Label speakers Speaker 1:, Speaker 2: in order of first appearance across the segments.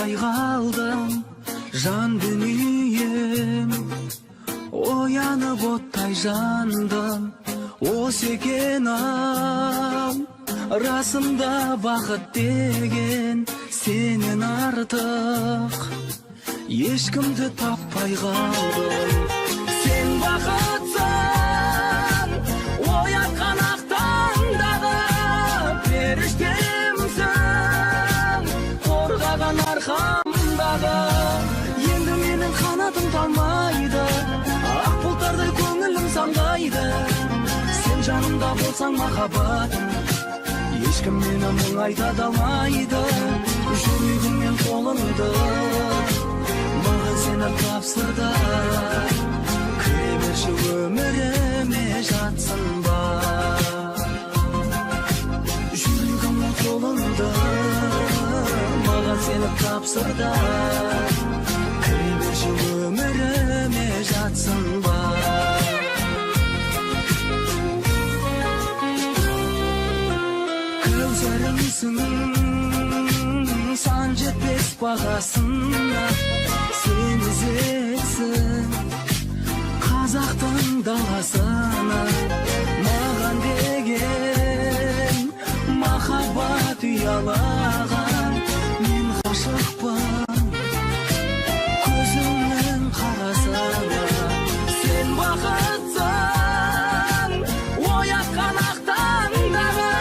Speaker 1: таппай қалдым, жан дүнием. Оянып оттай жандым, осы екен ау. Расында бақыт деген сенен артық ешкімді таппай қалдым. Сен бақытсың, оятқан ақ таңдағы періштемсің, қорғаған арқамдағы. Енді менің қанатым талмайды, ақ бұлттардай көңілім самғайды. Сен жанымда болсаң махаббатым, ешкім мені мұңайта да алмайды. Жүрегім мен қолыңды маған сені тапсырды, кіре берші өміріме жатсын ба. Жүрегім мен қолыңды маған сені тапсырды, кіре берші өміріме жатсын ба. Кәусәрімсің, сан жетпес бағасына, сен ізетсің қазақтың даласына. Маған деген махаббат ұялаған, мен ғашықпын көзіңнің қарасына. Сен бақытсың, оятқан ақ таңдағы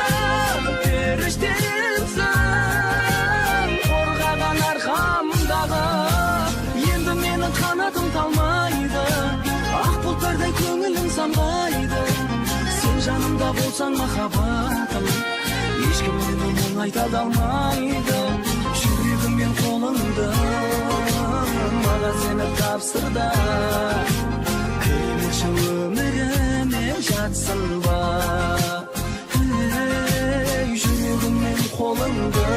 Speaker 1: періштемсің, қорғаған арқамдағы. Енді менің қанатым талмайды, ақ бұлттардай көңілім самғайды. Сен жанымда болсаң махаббатым, ешкім мені мұңайта да алмайды. Жүрегім мен қолыңды маған сені тапсырды, кіре берші өміріме жатсын ба. Ей, жүрегім мен қолыңды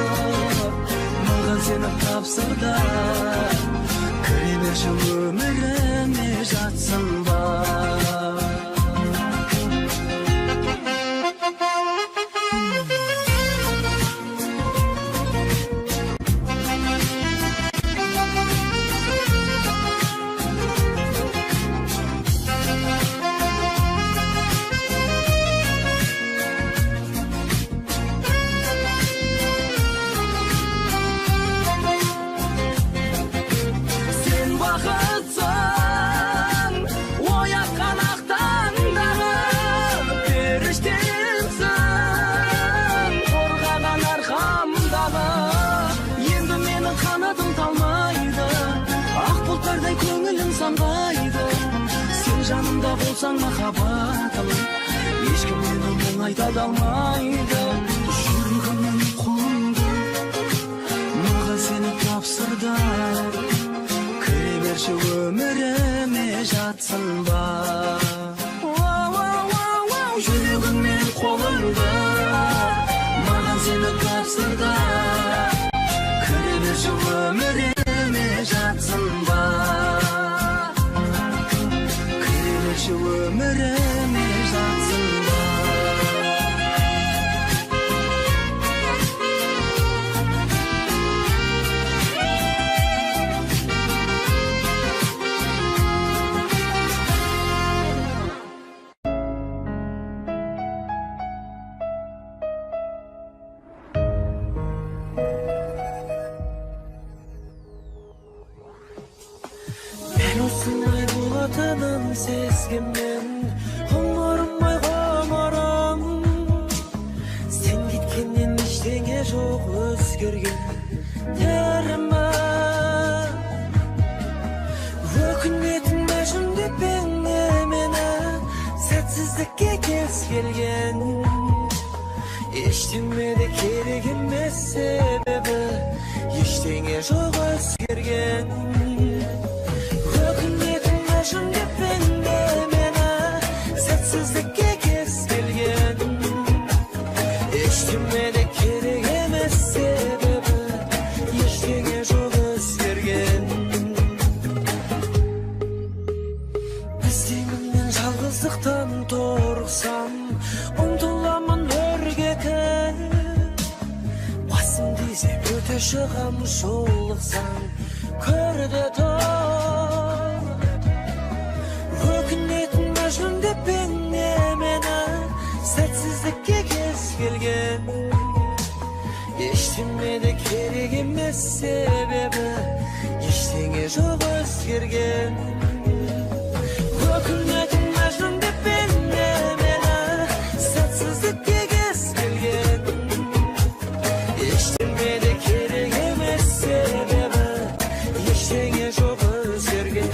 Speaker 1: маған сені тапсырды, кіре берші өміріме жатсын ба. Сен бақытсың, оятқан ақ таңдағы періштемсің, қорғаған арқамдағы. Енді менің қанатым талмайды, ақ бұлттардай көңілім самғайды. Сен жанымда болсаң махаббатым, ешкім мені мұңайта да алмайды. Жүрегім мен қолыңды маған сені тапсырды, кіре берші өміріме жатсын ба. Жүрегім мен қолыңды маған сені тапсырды, кіре берші өміріме жатсын ба. Кіре берші өміріме жатсын ба.
Speaker 2: Мен осындай болатынын сезгенмен, ғұмырым ай ғұмырым. Сен кеткеннен ештеңе жоқ өзгерген, тірімін. Өкінетін мәжім деп мені, сәтсіздікке кез келген. Ештеме де керек емес себебі, ештеңе жоқ өзгерген. Өкінетін мәжім деп мені, сәтсіздікке кез келген. Ештеме де керек емес себебі, ештеңе жоқ өзгерген. Іздеймін мен жалғыздықтан торықсам, ұмтыламын өрге кір. Басымды изеп өте Шығам жолықсаң көрде тұр. Өкінетін Мәжнүн деп пенде мені, сәтсіздікке кез келген. Ештеме де керек емес себебі, ештеңе жоқ өзгерген. Өкінетін Мәжнүн деп пенде мені, сәтсіздікке кез келген. Ештеме де керек емес себебі, ештеңе жоқ өзгерген.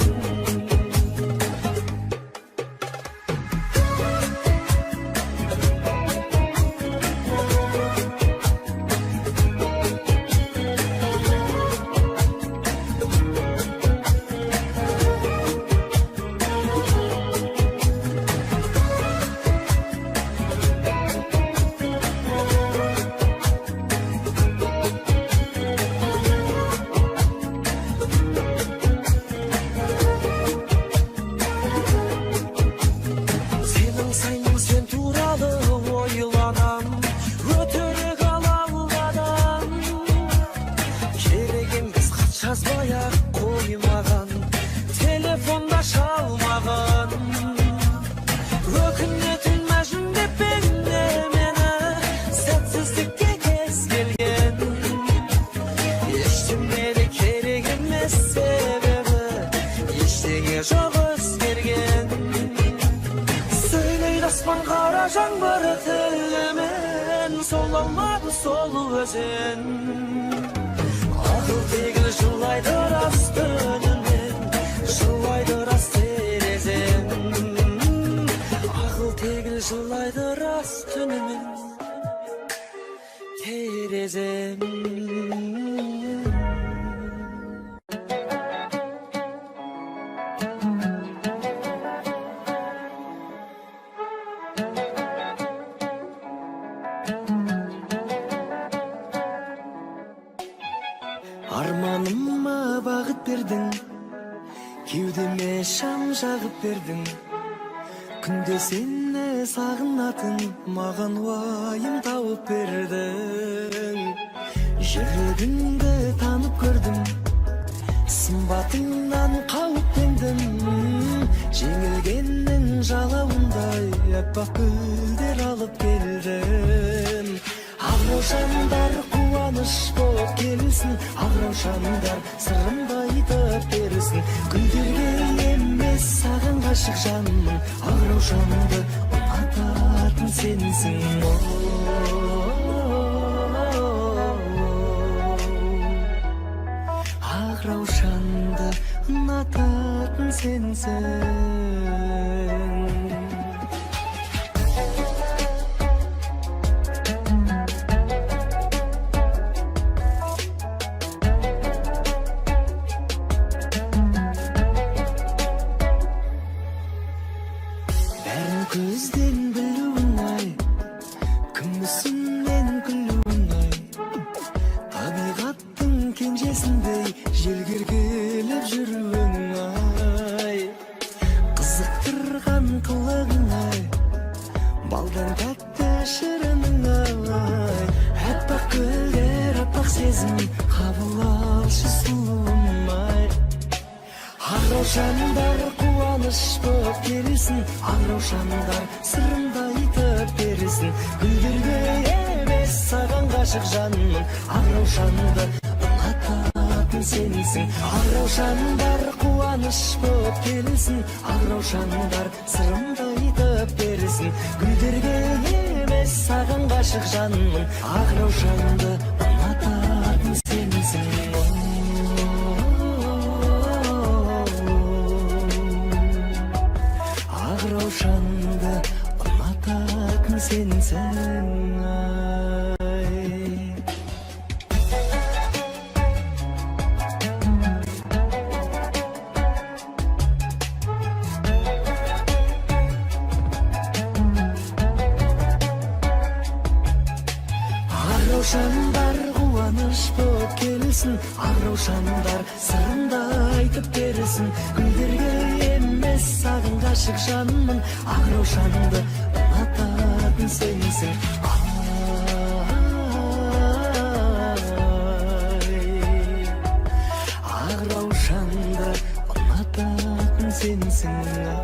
Speaker 2: Сенің сайын сен туралы ойланам, өтірік алауладан. Керек емес хат жазбай-ақ қоймаған, телефонда шалмаған. Өкінетін Мәжнүн деп пенде мені, сәтсіздікке кез келген. Ештеме де керек емес себебі, ештеңе жоқ өзгерген. Сөйлейді аспан қара жаңбыр тілімен, сол алмады сол өзен. Ағыл тегіл жылайды рас түнімен, жылайды рас терезем. Ағыл тегіл жылайды рас түнімен, терезем.
Speaker 1: Арманыма бағыт бердің, кеудеме шам жағып бердің. Күнде сені сағынатын, маған уайым тауып бердің. Жүрегіңді танып көрдім, сымбатыңнан қауіптендім. Жеңілгеннің жалауындай аппақ гүлдер алып келдім. Ақ раушандар қуаныш болып келсін, ақ раушандар сырымды айтып берсін. Гүлдерге емес саған ғашық жанмын, ақ раушанды ұнататын сенсің. Ақ раушанды ұнататын сенсің. Бәрін көзден білуің ай, күмісіңнен күлуің ай, табиғаттың кенжесіндей желгергелеп жүруің ай, қызықтырған қылығың ай, балдан тәтті шырының ай, аппақ гүлдер, аппақ сезім, қабыл алшы сұлуым ай. Ақ раушандар қуаныш болып келсін, ақ раушандар сырымды айтып берсін. Гүлдерге емес саған ғашық жанмын, ақ раушанды ұнататын сенсің. Ақ раушандар қуаныш болып келсін, ақ раушандар сырымды айтып берсін. Гүлдерге емес саған ғашық жанмын, ақ раушанды ұнататын сенсің. Ақ раушанды ұнататын сенсің ай. Ақ раушандар қуаныш болып келсін, ақ раушандар сырымды айтып берсін. Гүлдерге емес саған ғашық жанмын, ақ раушанды ұнататын сенсің. Ай. сенсің ай.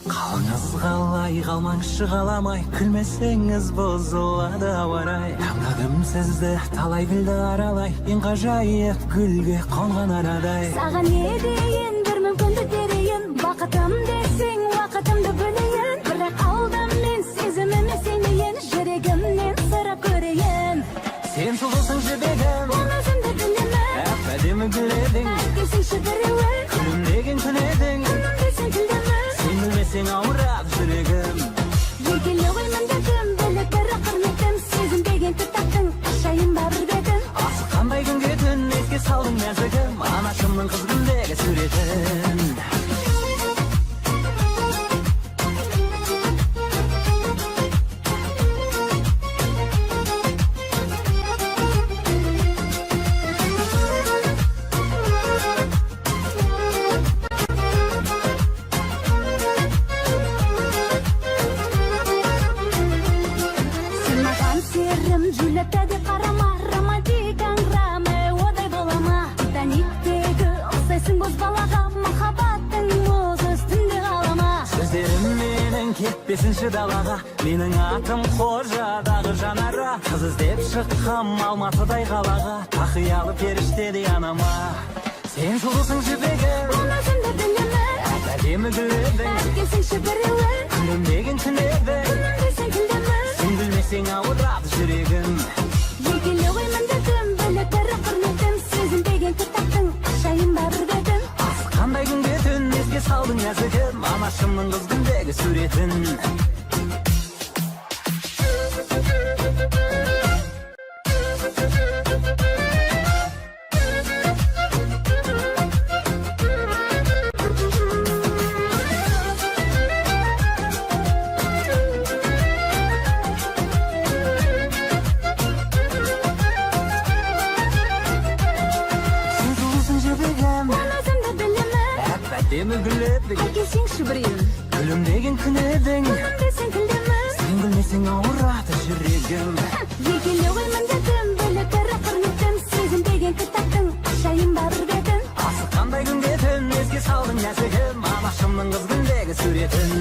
Speaker 1: Қалыңыз қалай, қалмаңызшы қаламай, күлмесеңіз бұзылады ауа рай. Таңдадым сізді, талай гүлді аралай, ең ғажайып гүлге қонған арадай.
Speaker 3: Саған не дейін, бір мүмкіндік берейін. Бақытым десең, уақытымды бөлейін. Бірақ алдымен сезіміме сенейін. Жүрегімнен сұрап көрейін.
Speaker 1: Сен сұлусың, жібегім.
Speaker 3: Оны өзім де білемін.
Speaker 1: Әп әдемі гүл едің.
Speaker 3: Әкесіңші біреуі.
Speaker 1: Күлімдеген күн едің.
Speaker 3: Күнім десең тілдемін.
Speaker 1: Сен күлмесең, ауырады жүрегім.
Speaker 3: Еркелеу ғой міндетім, білік бірақ құрметтім. Сезім деген кітаптың ашайын ба бір бетін?
Speaker 1: Асыққандай күнге түн, еске салдың нәзігім, анашымның қыз күндегі суретін.
Speaker 3: Сен маған серім Джульетта деп қарама. Романтикаң Ромеодай бола ма? Титаниктегі ұқсайсың бозбалаға. Махаббаттың мұзы үстінде қала ма?
Speaker 1: Сөздерім менің кетпесінші далаға. Менің атым Қожа, дағы Жанара. Қыз іздеп шыққам Алматыдай қалаға. Тақиялы періштедей анама. Сен сұлусың, жібегім.
Speaker 3: Оны өзім де білемін.
Speaker 1: Әп әдемі гүл едің.
Speaker 3: Әкесіңші біреуі.
Speaker 1: Күлімдеген күн едің.
Speaker 3: Күнім десең тілдемін.
Speaker 1: Сен күлмесең, ауырады жүрегім.
Speaker 3: Еркелеу ғой міндетім, білік бірақ құрметтім. Сезім деген кітаптың ашайын ба бір бетін?
Speaker 1: Асыққандай күнге түн, еске салдың нәзігім, анашымның қыз күндегі суретін. Сен сұлусың, жібегім.
Speaker 3: Оны өзім де білемін.
Speaker 1: Әп әдемі гүл едің.
Speaker 3: Әкесеңші біреуін.
Speaker 1: Күлімдеген күн едің.
Speaker 3: Күнім десең тілдемін.
Speaker 1: Сен күлмесең, ауырады жүрегім.
Speaker 3: Еркелеу ғой міндетім, білік бірақ құрметтім. Сезім деген кітаптың ашайын ба бір бетін?
Speaker 1: Асыққандай күнге түн, еске салдың нәзігім, анашымның қыз күндегі суретін.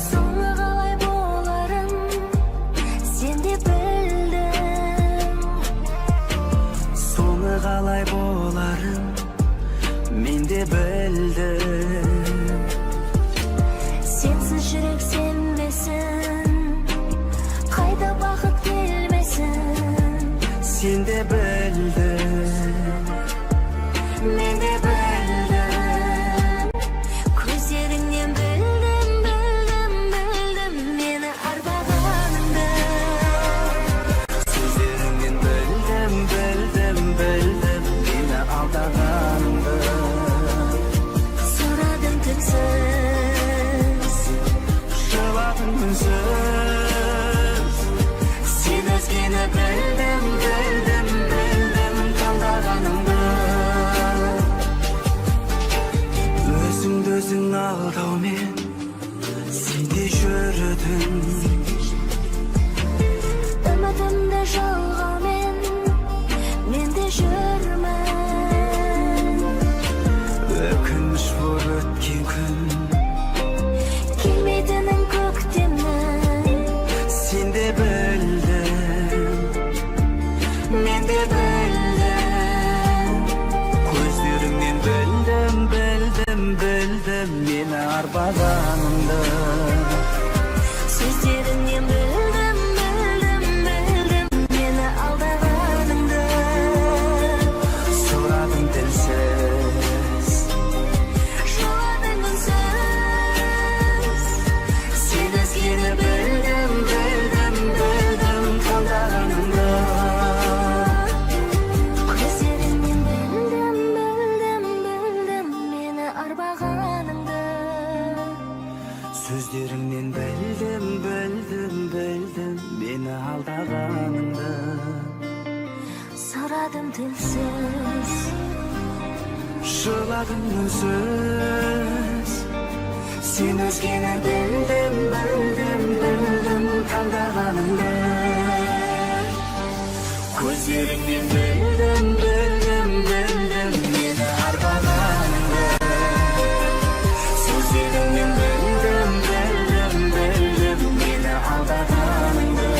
Speaker 4: Соңы қалай боларын сен де білдің.
Speaker 2: Соңы қалай боларын мен де білдім.
Speaker 4: Сенсіз жүрек сенбесін, қайта бақыт келмесін.
Speaker 2: Сен де білдің.
Speaker 4: Мен де білдім. Көздеріңнен білдім, білдім, білдім мені арбағаныңды.
Speaker 2: Сөздеріңнен білдім, білдім, білдім мені алдағаныңды.
Speaker 4: Сұрадым тілсіз.
Speaker 2: Жыладың үнсіз.
Speaker 4: Сен өзгені білдім,
Speaker 2: білдім, білдім, білдім.
Speaker 1: Алдағаныңды.
Speaker 4: Сөздеріңнен білдім, білдім, білдім мені алдағаныңды.
Speaker 1: Сұрадым тілсіз.
Speaker 4: Жыладың үнсіз. Сен өзгені білдім, білдім, білдім
Speaker 1: Таңдағаныңды.
Speaker 4: Көздеріңнен білдім, білдім, білдім мені арбағаныңды.
Speaker 1: Сөздеріңнен білдім, білдім, білдім мені алдағаныңды.
Speaker 4: Сұрадым тілсіз.
Speaker 1: Жыладың үнсіз. Сен өзгені білдім, білдім, білдім таңдағаныңды. Көздеріңнен білдім, білдім, білдім мені арбағаныңды. Сөздеріңнен білдім, білдім, білдім мені алдағаныңды.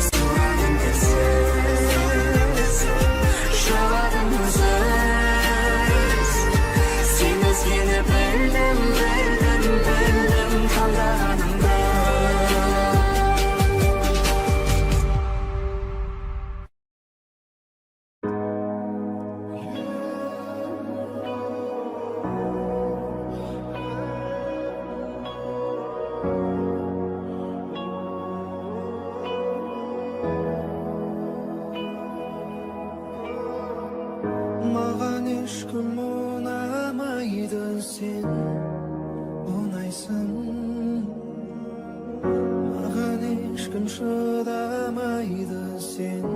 Speaker 1: Сұрадым тілсіз, жыладың үнсіз. Сен өзгені білдім, білдім, білдім таңдағаныңды.
Speaker 2: Маған ешкім ұнамайды, сен ұнайсың. Маған ешкім шыдамайды, сен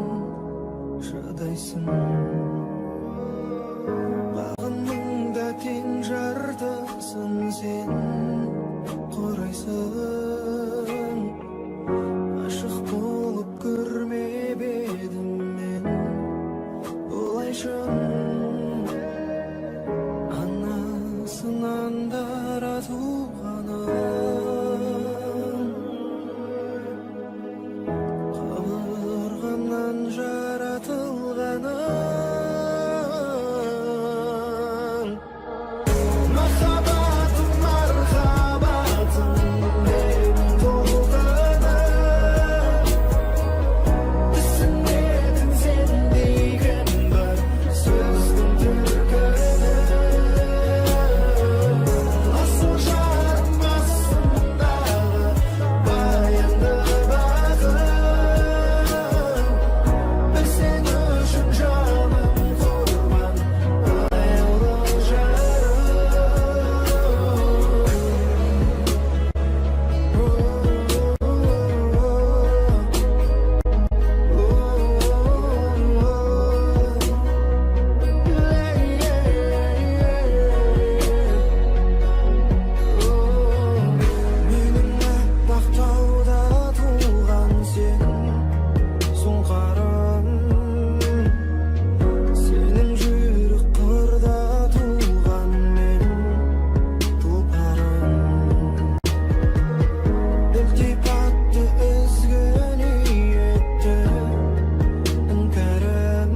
Speaker 2: шыдайсың. Бағымның да тең жартысын сен құрайсың. Ғашық болып көрмеп едім мен бұлай шын. Анасынан дара туғаным, қабырғамнан жаратылғаным. Махаббатым, мархабатым, менің толқыным. Түсінетін сендей кім бар сөздің төркінін? Асыл жарым астындағы баянды бағым, бір сен үшін жаным құрбан, аяулы жарым. Менің аппақ тауда туған сен сұңқарым, сенің жүйрік қырда туған мен тұлпарым. Ілтипатты ізгі ниетті іңкәрім,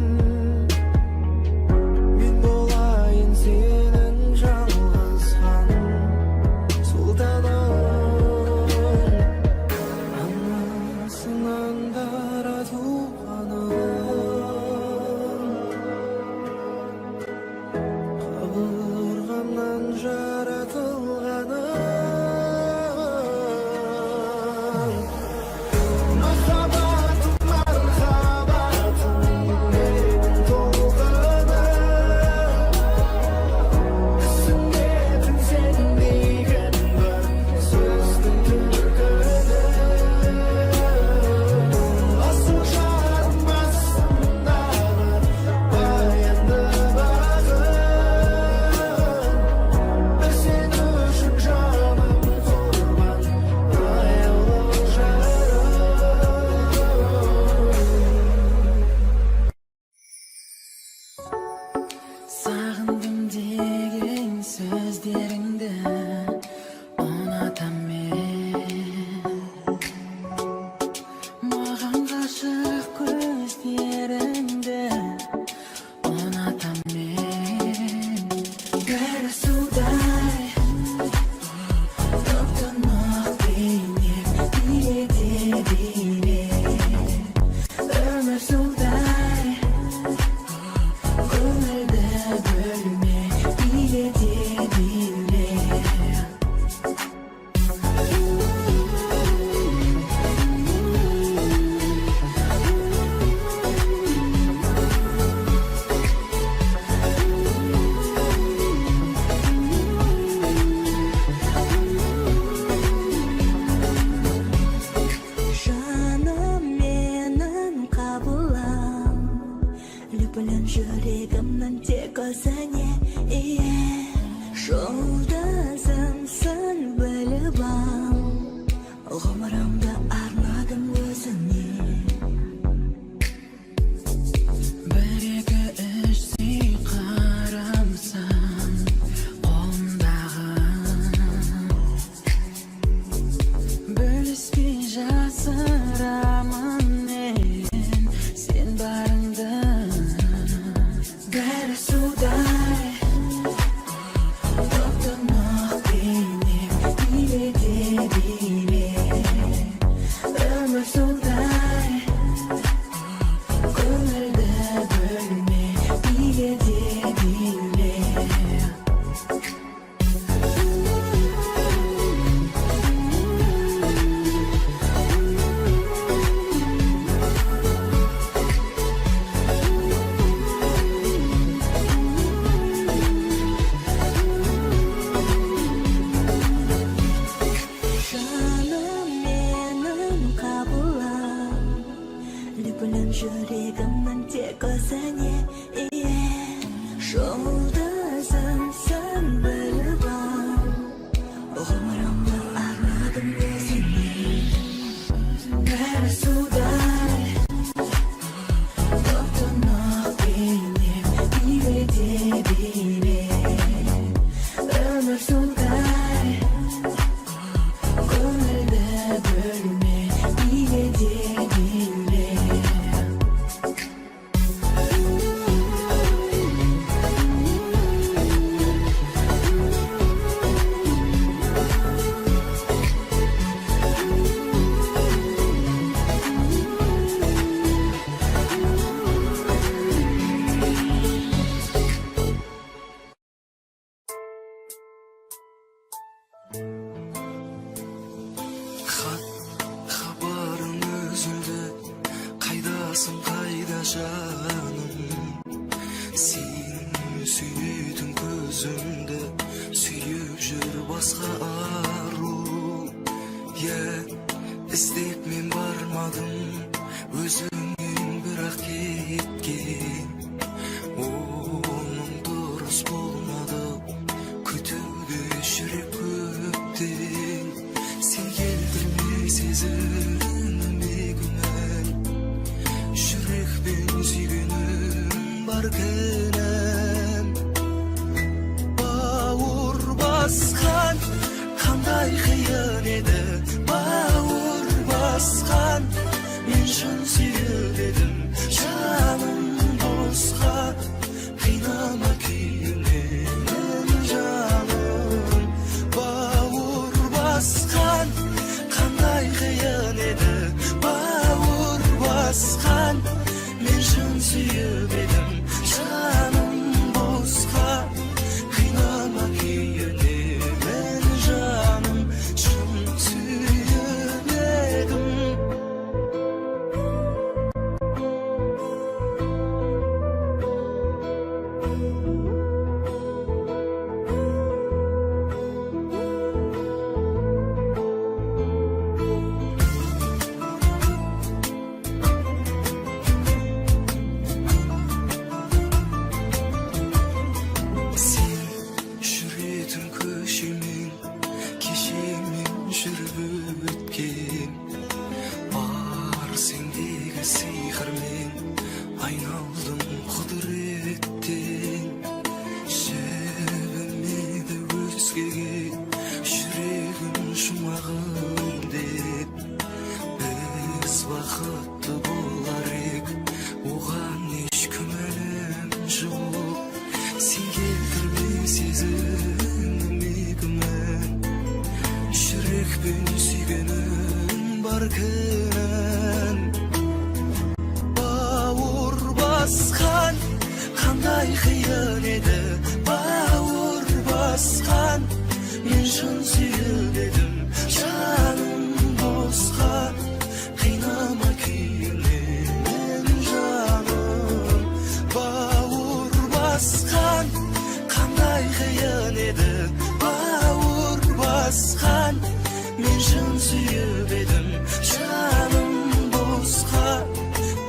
Speaker 2: мен болайын сенің жалғыз хан сұлтаның. Анасынан дара туғаным, қабырғамнан жаратылғаным. Махаббатым, мархабатым, менің толқыным. Түсінетін сендей кім бар сөздің төркінін? Асыл жарым астындағы баянды бағым, бір сен үшін жаным құрбан, аяулы жарым.
Speaker 1: Сағындым деген сөздеріңді ұнатам мен. Маған ғашық көздеріңді ұнатам мен. Бәрі судай.
Speaker 2: Өмір судай, көңілді бөлме, биле де биле. Жаным менің, қабылан лүпілін жүрегімнің тек өзіңе ие. Жұлдызымсың, біліп ал, ғұмырымды арнадым өзіңе. Бәрі судай, топ тұнық бейнем, биле де биле. Өмір судай, көңілді бөлме, биле де биле.
Speaker 5: Хат хабарың үзілді, қайдасың, қайда, жаным? Сенің сүйетін көзіңді сүйіп жүр басқа ару. Иә, іздеп мен бармадым, өзіңнен бірақ кеткен. Оның дұрыс болмады, күтуде жүрек көптен. Сен келтірме сезіміме күмән, жүрекпен сүйгенім бар кінәм. Бауыр басқан қандай қиын еді, бауыр басқан. Мен шын сүйіп едім, жаным, босқа қинама, күйінемін, жаным. Бауыр басқан қандай қиын еді, бауыр басқан. Мен шын сүйіп едім, жаным, босқа қинама, күйінемін, жаным. Шын сүйіп едім. Сен жүретін көшемен кеше мен жүріп өткен. Бар сендегі сиқырмен айналдым құдіреттен. Жібімеді өзгеге жүрегім, шумағым деп. Біз бақытты болар ек, оған еш күмәнім жоқ. Сен келтірме сезіміме күмән, жүрекпен сүйгенім бар кінәм. Бауыр басқан қандай қиын еді, бауыр басқан. Мен шын сүйіп едім, жаным, босқа қинама, күйінемін, жаным. Бауыр басқан қандай қиын еді, бауыр басқан. Мен шын сүйіп едім, жаным, босқа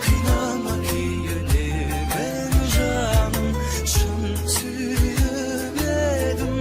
Speaker 5: қинама, күйінемін, жаным. Шын сүйіп едім.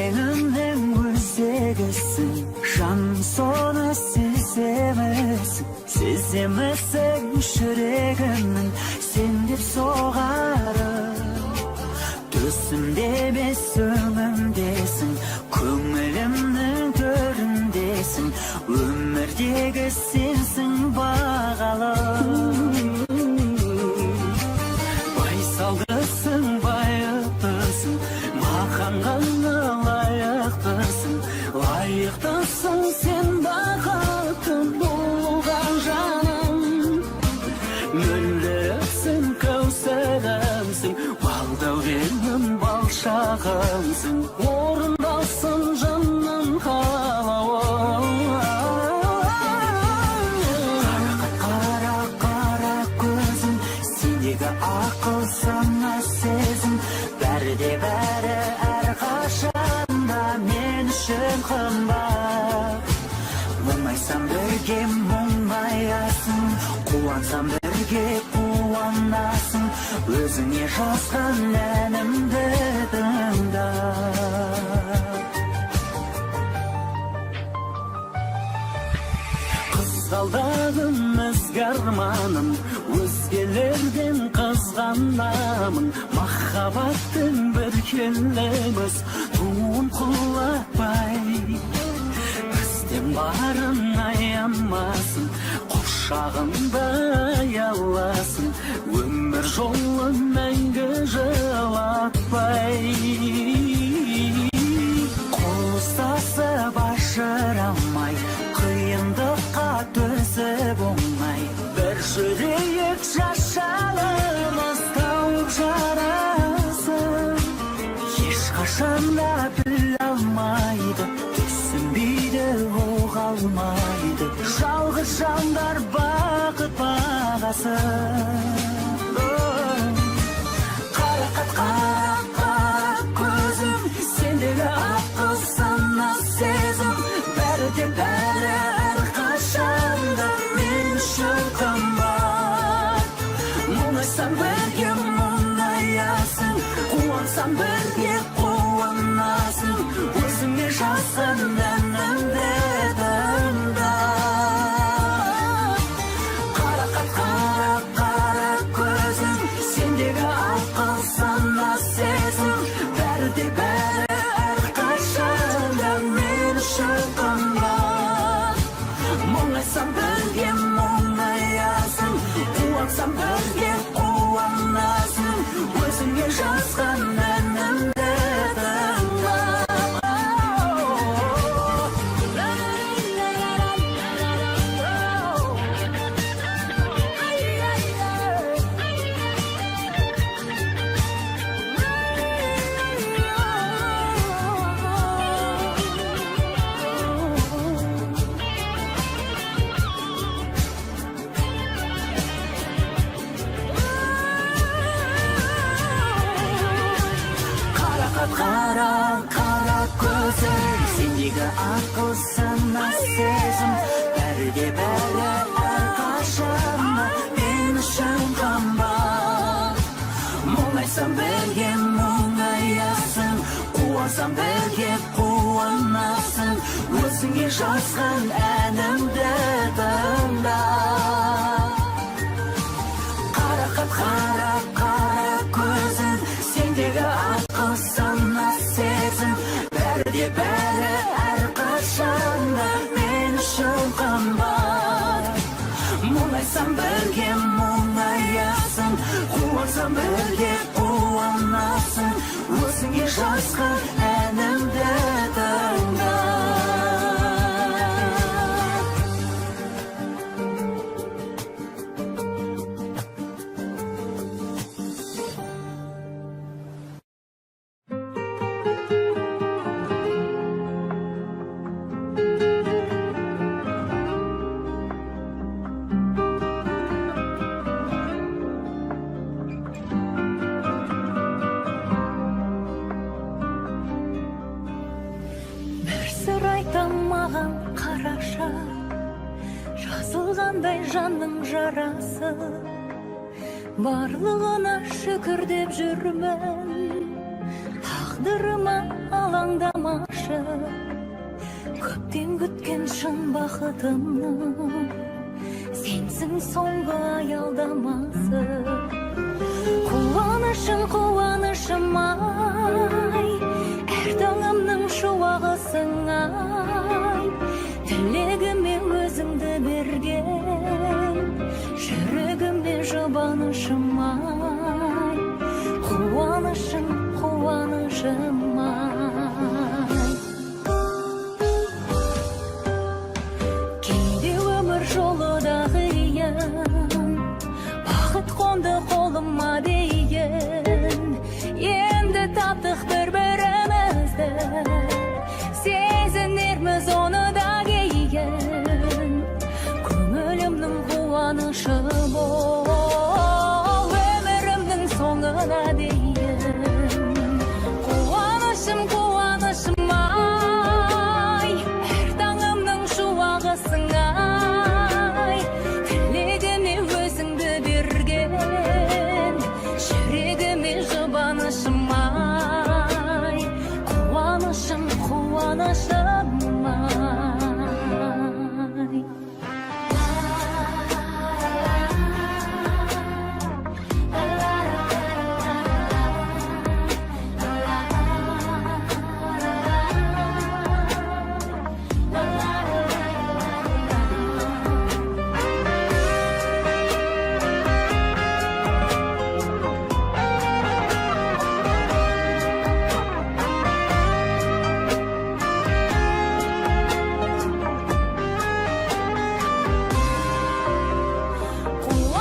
Speaker 1: Өлеңімнің өзегісің, жаным, соны сеземісің, сеземісің жүрегімнің сен деп соғары. Түсімде емес, өңімдесің, көңілімнің төріндесің, өмірдегі сенсің бағалы. Байсалдысың, байыптысың, маған ғана лайықтысың, лайықтысың сен бақытты болуға, жаным. Мөлдірсің, кәусәрімсің, бал дәуренім, бал шағымсың, орындалсын жаным қалауың. Қара, қара көзім, сендегі ақыл, сана, сезім, бәрі де бәрі әрқашанда мен үшін қымбат. Мұңайсам, бірге мұңаясың, қуансам, бірге қуанасың, өзіңе жазған әнімді тыңда. Қызғалдағым, ізгі арманым, өзгелерден қызғанамын, махаббаттың бір келеміз туын құлатпай, бізден барын аямасын, құшағында аяласын, өмір жолын мәңгі жылатпай. Қол ұстасып ажырамай, қиындыққа төзіп оңай, бір жүрейік, жас жанымыз тауып жарасын. Ешқашан да біле алмайды, түсінбейді, ұға алмайды жалғыз жандар бақыт бағасын. Қарақат, қара, қара көзім, сендегі ақыл, сана, сезім, бәрі де бәрі әрқашанда мен үшін қымбат. Мұңайсам, бірге мұңаясың, қуансам, бірге қуанасың, өзіңе жазған әнімді тыңда. Қарақат, қара, қара көзім, сендегі ақыл, сана, сезім, бәрі де бәрі әрқашанда мен үшін қымбат. Мұңайсам, бірге мұңаясың, қуансам, бірге қуанасың, өзіңе жазған әнімді тыңда. Қарақат, қара, қара көзім, сендегі ақыл, сана, сезім, бәрі де бәрі әрқашанда мен үшін қымбат. Мұңайсам, бірге мұңаясың, қуансам, бірге қуанасың, өзіңе жазған әнімді тыңда. Қарақат, қара, қара көзім, сендегі ақыл, сана, сезім, бәрі де бәрі әрқашанда мен үшін қымбат. Мұңайсам, бірге мұңаясың, қуансам, бірге қуанасың, өзіңе жазған әнімді тыңда.
Speaker 4: Бір сыр айтам, маған қараша, жазылғандай жанның жарасы. Барлығына шүкір деп жүрмін, тағдырыма алаңдамаймын. алмашы. Көптен күткен шын бақытымның сенсің соңғы аялдамасы. Қуанышым, қуанышым ай, әр таңымның шуағысың ай. Тілегіме өзіңді берген, жүрегіме жұбанышым ай. Қуанышым, қуанышым ай. Кейде өмір жолы да қиын, бақыт қонды қолыма дейін. Енді таптық бір бірімізді, сезінерміз оны да кейін. Көңілімнің қуанышы бол, өмірімнің соңына дейін. Қуанышым, қуанышым ай, әр таңымның шуағысың ай. Тілегіме өзіңді берген, жүрегіме жұбанышым ай. Қуанышым, қуанышым ай.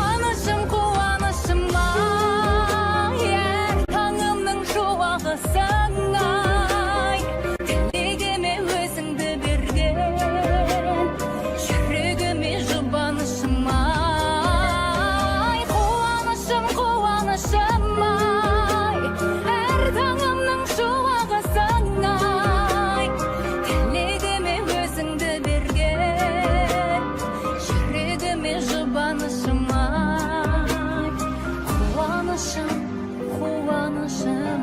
Speaker 4: Қуанышым, қуанышым ай, әр таңымның шуағысың ай. Тілегіме өзіңді берген, жүрегіме жұбанышым ай. Қуанышым, қуанышым ай, әр таңымның шуағысың ай. Тілегіме өзіңді берген, жүрегіме жұбанышым ай. Қуанышым, қуанышым ай.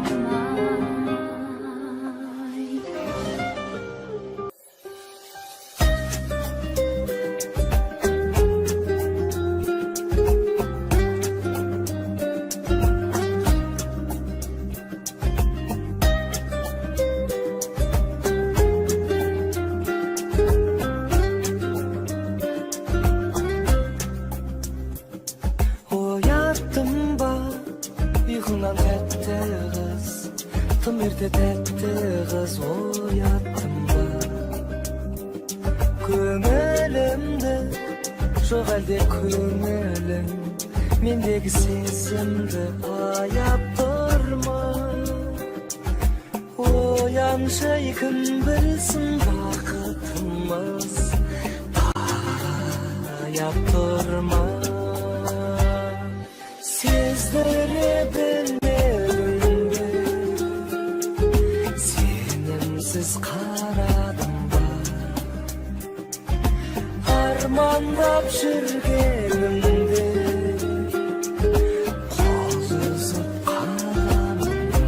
Speaker 2: Ояттым ба ұйқыңнан, тәтті қыз? Тым ерте, тәтті қыз, ояттым ба көңілімді? Жоқ әлде көңілің мендегі сезімді аяп тұр ма? Ояншы, кім білсін, бақытымыз таяп тұр ма? Сездіре білмедің бе, сенімсіз қарадым ба? Армандап жүргенімде қол үзіп қаламын ба?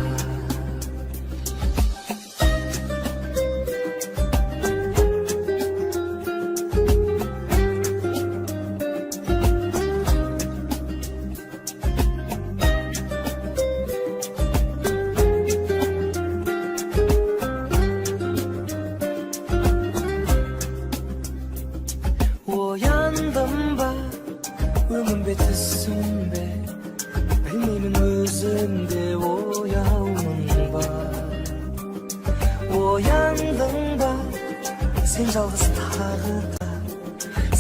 Speaker 2: Ояндым ба, өңім бе, түсім бе, білмеймін өзім де, ояумын ба? Ояндың ба сен жалғыз тағы да,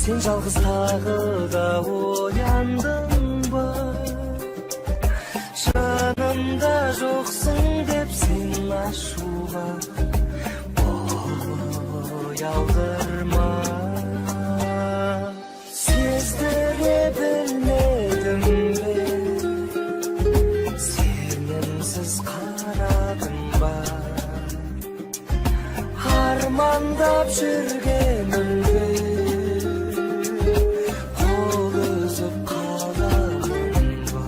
Speaker 2: сен жалғыз тағы да ояндың ба? Жанымда жоқсың деп сен ашуға бой алдырма. Сездіре білмедім бе, сенімсіз қарадым ба? Армандап жүргенімде қол үзіп қаламын ба?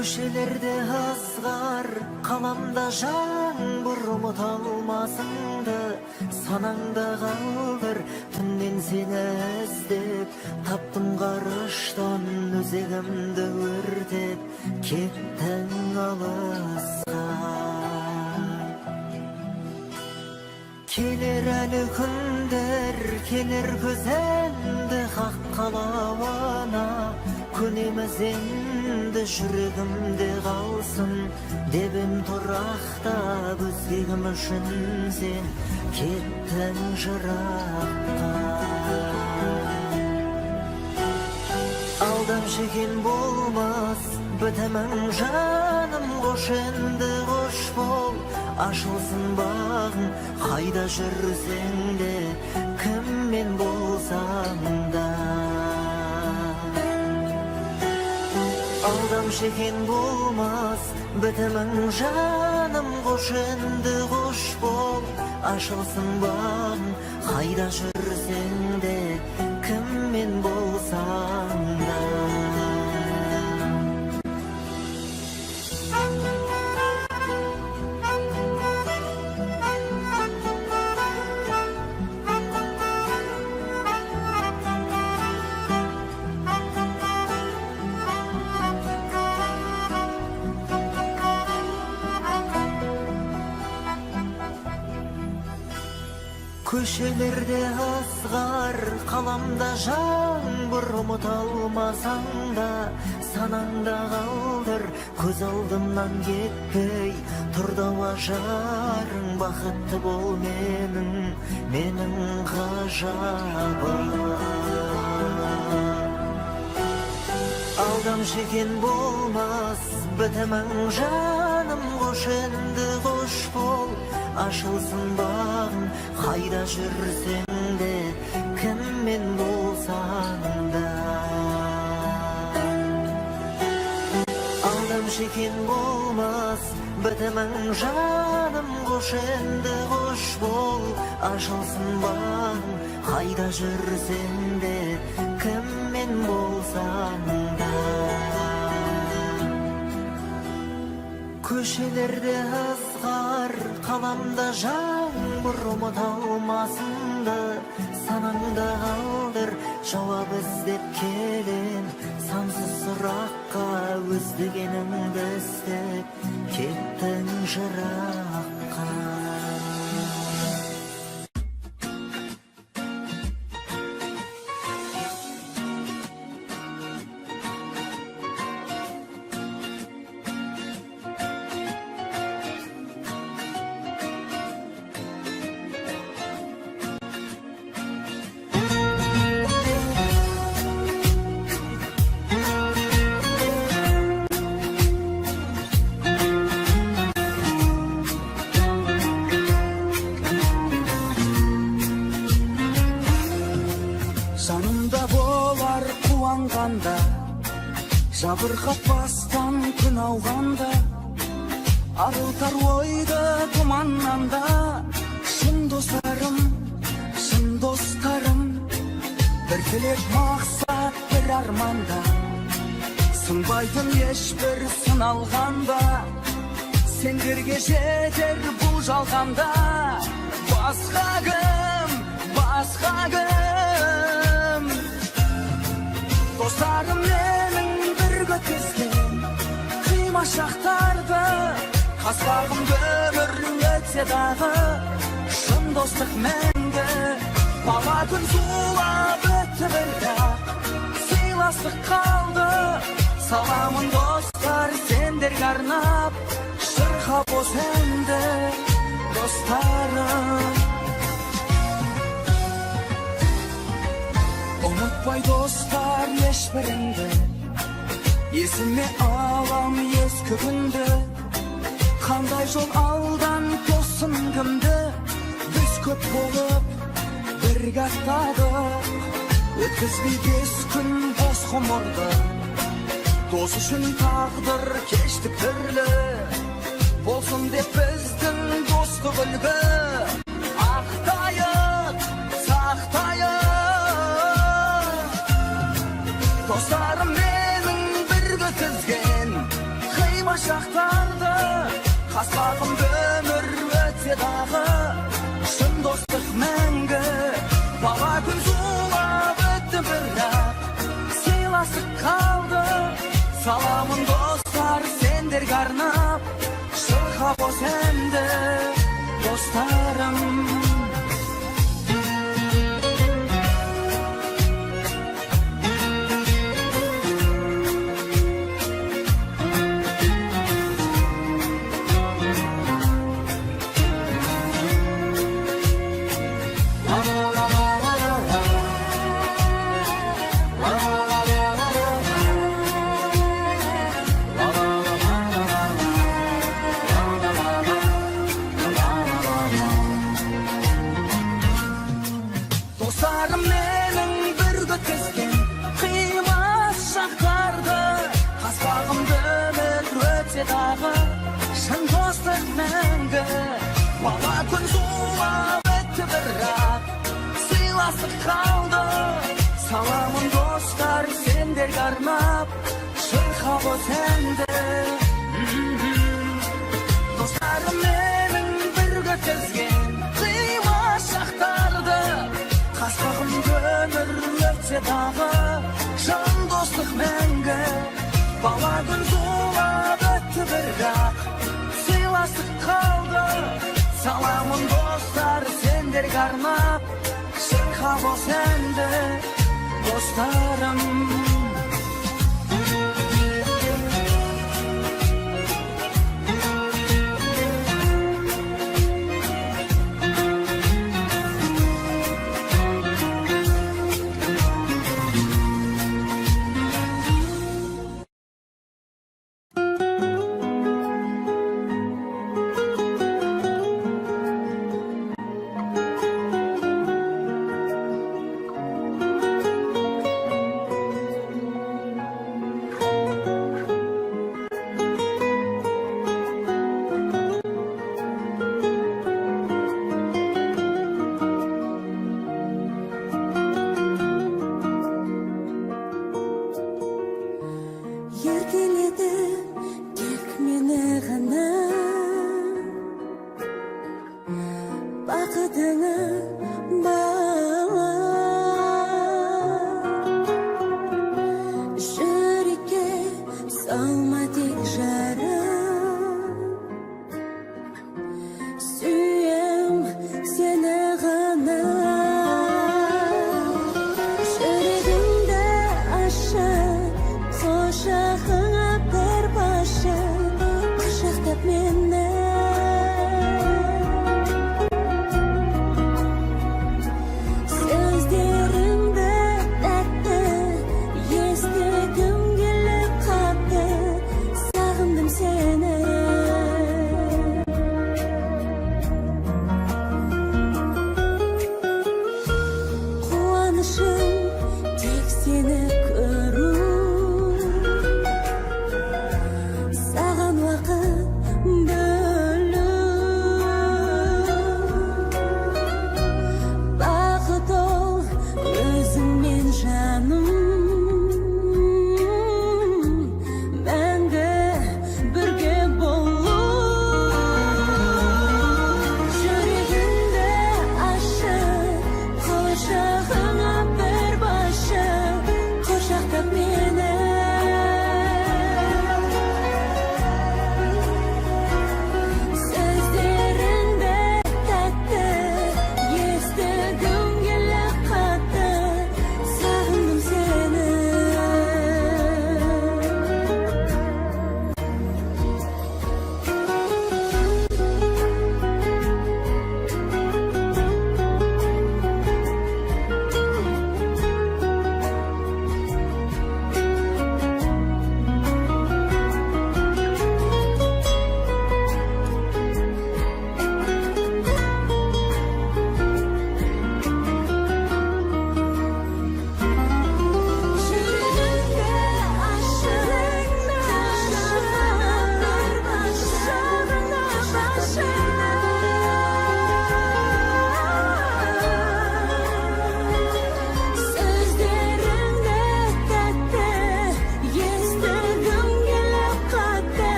Speaker 2: Көшелерде ызғар, қаламда жаңбыр, ұмыта алмасыңды санаңда қалдыр. Түннен сені іздеп таптым ғарыштан, өзегімді өртеп кеттің алысқа. Келер әлі күндер, келер күз енді, хақ қалауына көнеміз енді. Жүрегімде қалсын деп ем тұрақтап, өзгегім үшін сен кеттің жыраққа. Алдамшы екен болмас бітімің, жаным, қош енді, қош бол, ашылсын бағың. Қайда жүрсең де, кіммен болсаң да, алдамшы екен болмас бітімің, жаным, қош енді, қош бол, ашылсын бағың. Қайда жүрсең де, кіммен болсаң да. Көшелерде ызғар, қаламда жаңбыр, ұмыта алмасаң да санаңда қалдыр. Көз алдымнан кетпей тұрды ажарың, бақытты бол, менің ғажабым. Алдамшы екен болмас бітімің, жаным, қош енді, қош бол, ашылсын бағың. Қайда жүрсең де, кіммен болсаң да, алдамшы екен болмас бітімің, жаным, қош енді, қош бол, ашылсын бағың. Қайда жүрсең де, кіммен болсаң да. Көшелерде ызғар, қаламда жаңбыр, ұмыта алмасыңды санаңда қалдыр. Жауап іздеп келем сансыз сұраққа, өз дегеніңді істеп кеттің жыраққа.
Speaker 1: Жанымда болар қуанғанда, жабырқатпастан күн ауғанда, арылтар ойды тұманнан да. Шын достарым, шын достарым, бір тілек, мақсат, бір арманда, сынбайтын ешбір сыналғанда. Сендерге жетер бұл жалғанда, басқа кім, басқа кім? Достарым менің, бірге өткізген қимашақтарды, қасқағым өмір өтсе дағы, шын достық мәңгі. Бала күн зулап өтті, бірақ сыйластық қалды. Саламын, достар, сендерге арнап, шырқап осы әнді, достарым. Ұмытпай, достар, ешбіріңді, есіме алам ескі күнді. Қандай жол алдан тоссын кімді, біз көп болып бірге аттадық. Өткізбей бес күн бос ғұмырды, дос үшін тағдыр кештік түрлі. Болсын деп біздің достық үлгі, ақтайық, сақтайық. Достарым менің, бірге өткізген шақтарды. Қас қағым өмір өтсе дағы, шын достық мәңгі. Бала күн зулап өтті, бірақ сыйластық қалды. Саламын, достар, сендерге арнап, шырқап осы әнді, достарым. Достарым менің бірге өткізген қимас шақтарды. Қас қағым өмір өтсе дағы, шын достық мәңгі. Бала күн зулап өтті, бірақ сыйластық қалды. Саламын, достар, сендерге арнап, шырқап осы әнді. Достарым менің бірге өткізген қимас шақтарды. Қас қағым өмір өтсе дағы, шын достық мәңгі. Бала күн зулап өтті, бірақ сыйластық қалды. Саламын, достар, сендерге арнап, шырқап осы әнді, достарым.
Speaker 3: Еркелетіп тек мені ғана, бақытыңа бала. Жүрекке салма тек жара, сүйем сені ғана. Жүрегімді ашып, құшағыңа бір басшы, құшақтап мені.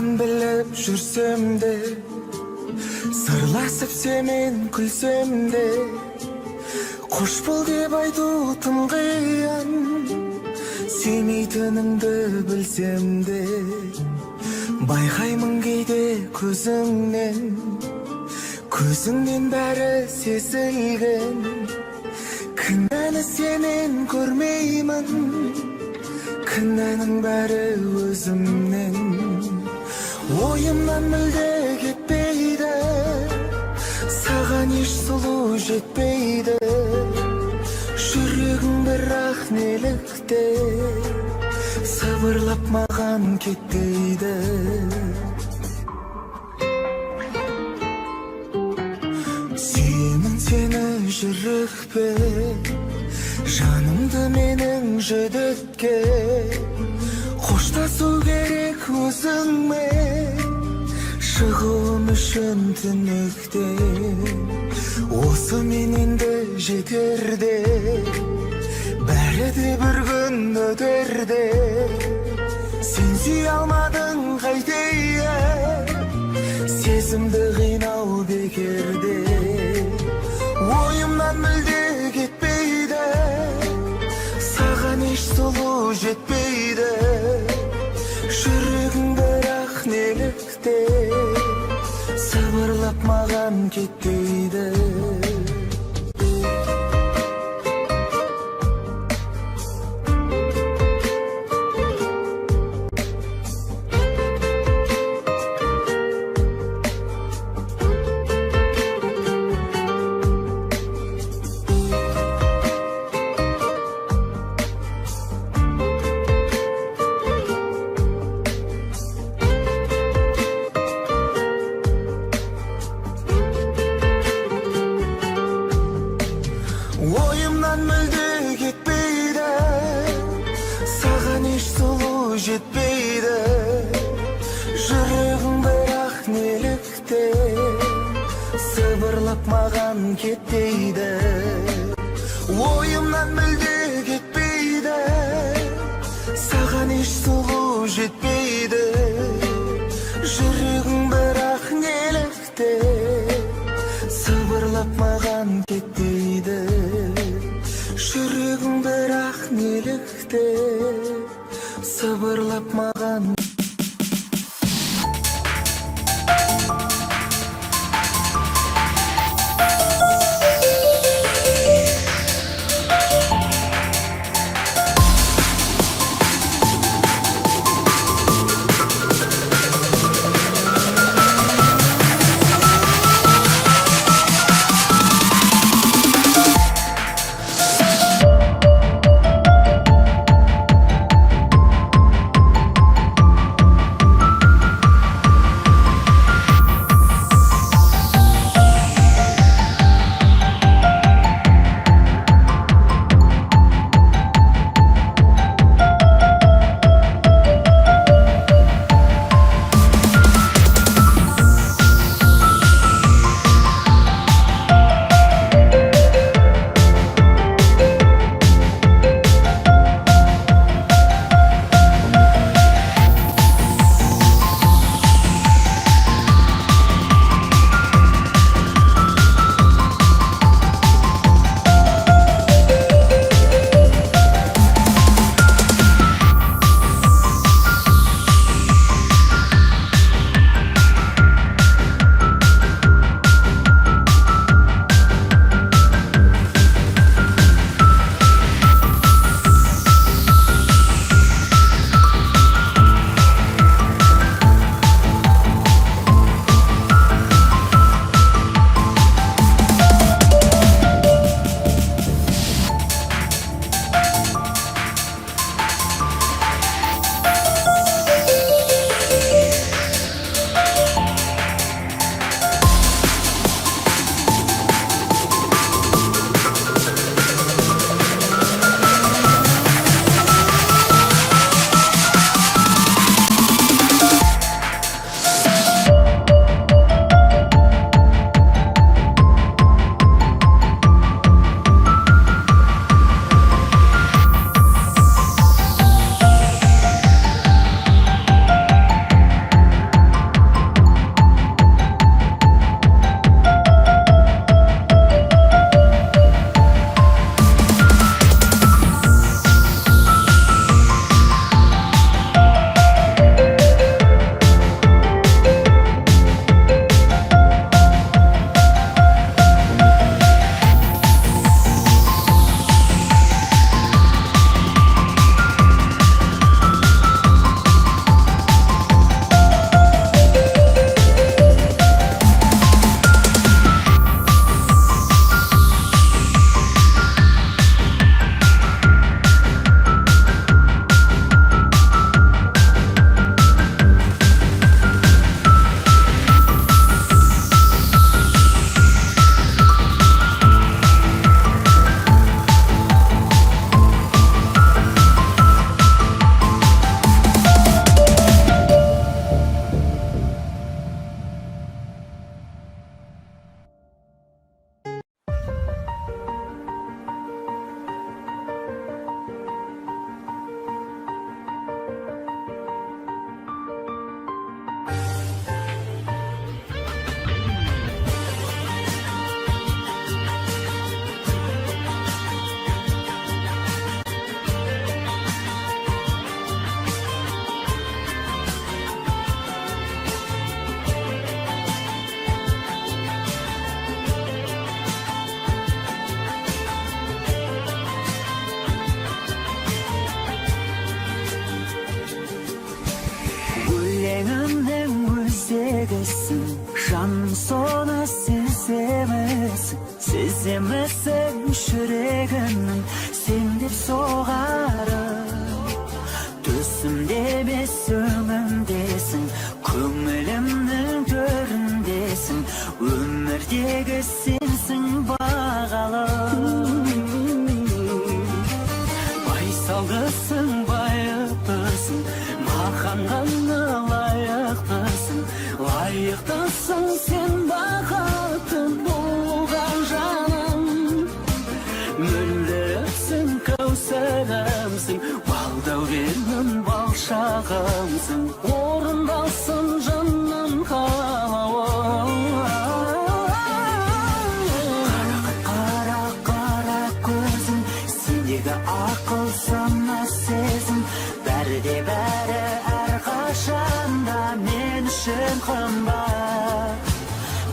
Speaker 2: Барлығын біліп жүрсем де, сырласып сенімен күлсем де, қош бол деп айту тым қиын. Сүймейтініңді білсем де, байқаймын кейде көзіңнен, көзіңнен бәрі сезілген. Кінәні сенен көрмеймін, кінәнің бәрі өзімнен. Ойымнан мүлде кетпейді, саған еш сұлу жетпейді. Жүрегің бірақ неліктен сыбырлап маған кетпейді? Сүйемін сені жүрекпен, жанымды менің жүдеткен. Қоштасу керек өзіңмен, шығуым үшін түнектен. Осымен енді жетерде, бәрі де бір күн өтерде. Сен сүйе алмадың, қайтейін, сезімді қинау бекерде. Ойымнан мүлде кетпейді, саған еш сұлу жетпейді. Жүрегің бірақ неліктен сыбырлап маған кетпейді? Ойымнан мүлде кетпейді, саған еш сұлу жетпейді. Жүрегің бірақ неліктен сыбырлап маған кетпейді? Ойымнан мүлде кетпейді, саған еш сұлу жетпейді. Жүрегің бірақ неліктен сыбырлап маған кетпейді? Жүрегің бірақ неліктен сыбырлап маған?
Speaker 1: жүрегімнің сен деп соғары. Түсімде емес, өңімдесің, көңілімнің төріндесің, өмірдегі сенсің бағалым. Байсалдысың, байыптысың, маған ғана лайықтысың, лайықтысың сен бақытты болған, жаным. Мөлдіріпсің, кәусәрімсің, бал дәуренім, бал шағымсың, орындалсын жаным қалауың. Қара, қара көзің, сендегі ақыл, сана, сезім, бәрі де бәрі әрқашанда мен үшін қымбат.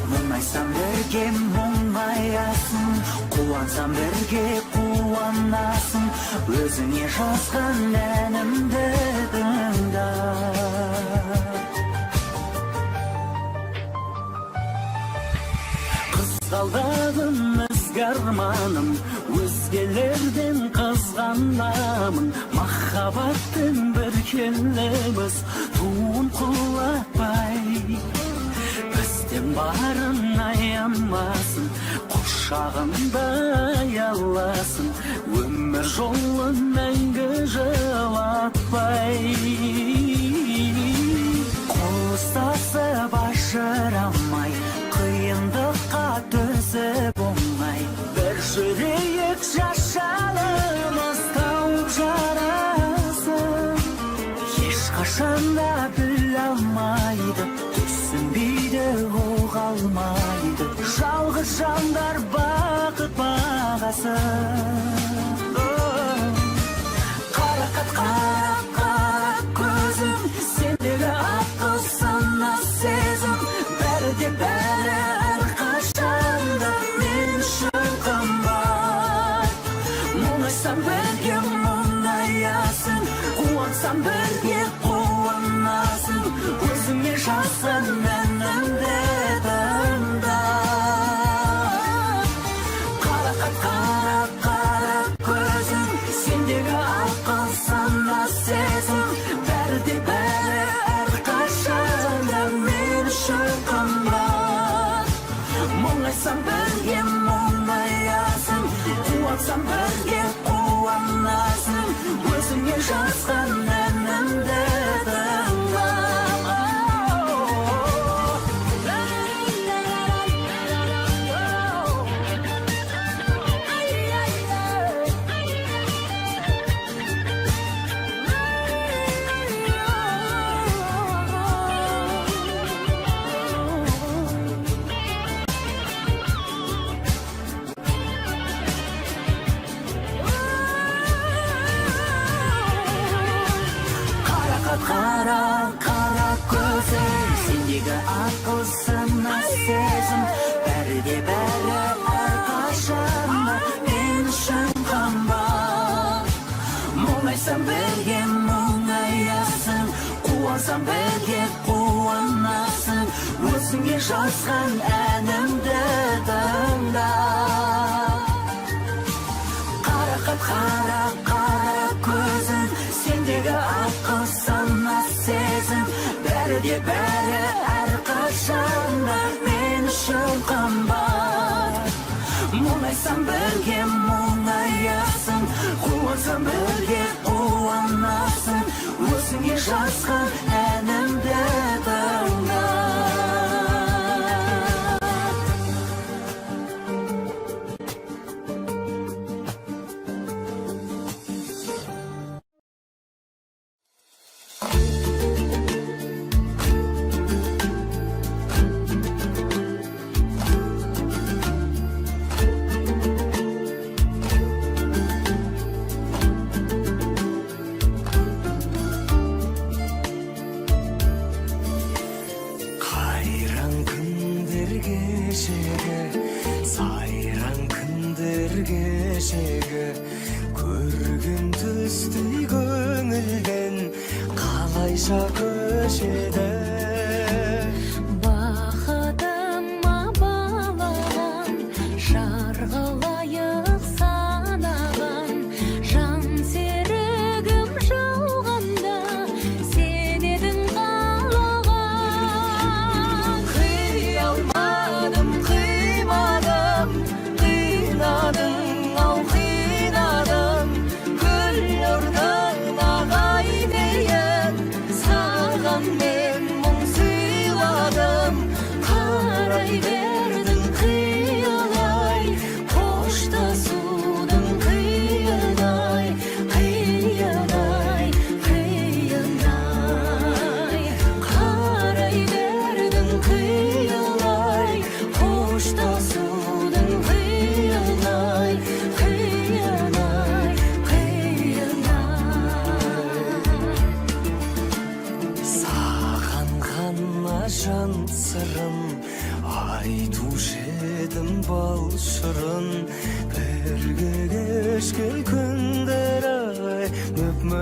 Speaker 1: Мұңайсам, бірге мұңаясың, қуансам, бірге қуанасың, өзіңе жазған әнімді тыңда. Қызғалдағым, ізгі арманым, өзгелерден қызғанамын, махаббаттың бір келеміз туын құлатпай, бізден барын аямасын, құшағында аяласын, өмір жолын мәңгі жылатпай. Қол ұстасып ажырамай, қиындыққа төзіп оңай, бір жүрейік, жас жанымыз тауып жарасын. Ешқашан да біле алмайды, түсінбейді, ұға алмайды жалғыз жандар бақыт бағасын. Қарақат, қара, қара көзім, сендегі ақыл, сана, сезім, бәрі де бәрі әрқашанда мен үшін қымбат. Мұңайсам, бірге мұңаясың, қуансам, бірге қуанасың, өзіңе жазған әнімді тыңда. Қарақат, қара, қара көзің, сендегі ақыл, сана, сезім, бәрі де бәрі әрқашанда мен үшін қымбат. Мұңайсам, бірге мұңаясың, қуансам, бірге қуанасың, өзіңе жазған әнімді тыңда. Қарақат, қара, қара көзім, сендегі ақыл, сана, сезім, бәрі де бәрі әрқашанда мен үшін қымбат. Мұңайсам, бірге мұңаясың, қуансам, бірге қуанасың, өзіңе жазған әнімді тыңда. Қарақат, қара, қара көзің, сендегі ақыл, сана, сезім, бәрі де бәрі әрқашанда мен үшін қымбат. Мұңайсам, бірге мұңаясың, қуансам, бірге қуанасың, өзіңе жазған әнімді тыңда.
Speaker 5: Қайран күндер кешегі, сайран күндер кешегі, көрген түстей көңілден қалайша көшеді?
Speaker 4: Бақытыма балаған жарғы лайық санаған.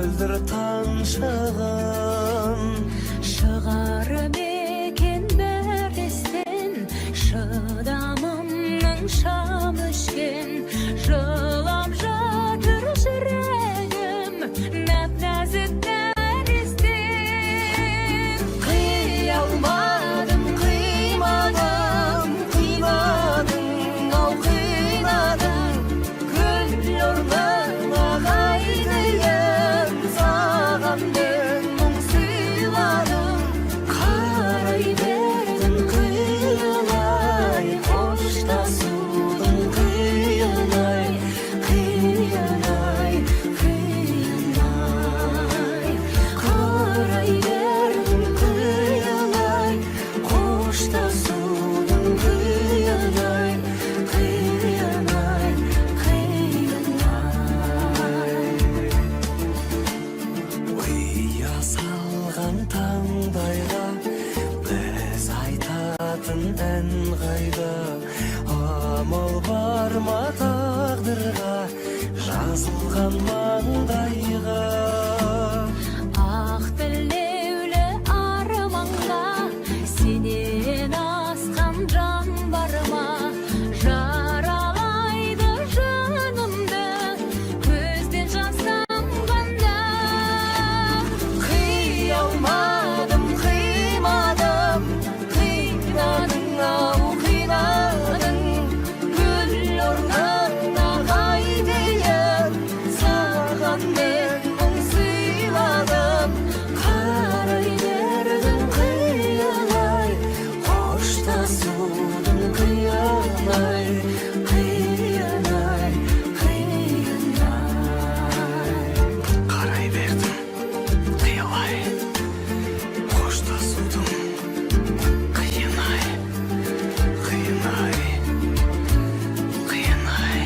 Speaker 5: Мөлдір таңшығын.
Speaker 4: Шығар мекен бір естен шыдамымның шам өшкен, жылап жатыр жүрегім нәп нәзік нәрестем.
Speaker 5: Қия алмадым, қимадым, қинадың ау, қинадың. Гүл орнына қайтейін, саған мен мұң сыйладым. Қарай бердім қиылай, қоштасудың қиын-ай, қиын-ай, қиын-ай. Қарай бердім қиылай, қоштасудың қиын-ай, қиын-ай, қиын-ай. Ұя салған таңдайға біз айтатын ән қайда? Амал бар ма тағдырға, жазылған маңдайға?
Speaker 4: Ақ тілеулі арманға сенен асқан жан бар ма? Жаралайды жанымды көзден жас тамғанда.
Speaker 5: Қия алмадым, қимадым, қинадың ау, қинадың. Гүл орнына қайтейін, саған мен мұң сыйладым. Қарай бердім қиялай, қоштасудың қиын-ай, қиын-ай, қиын-ай. Қарай бердім қиялай, қоштасудың қиын-ай, қиын-ай, қиын-ай.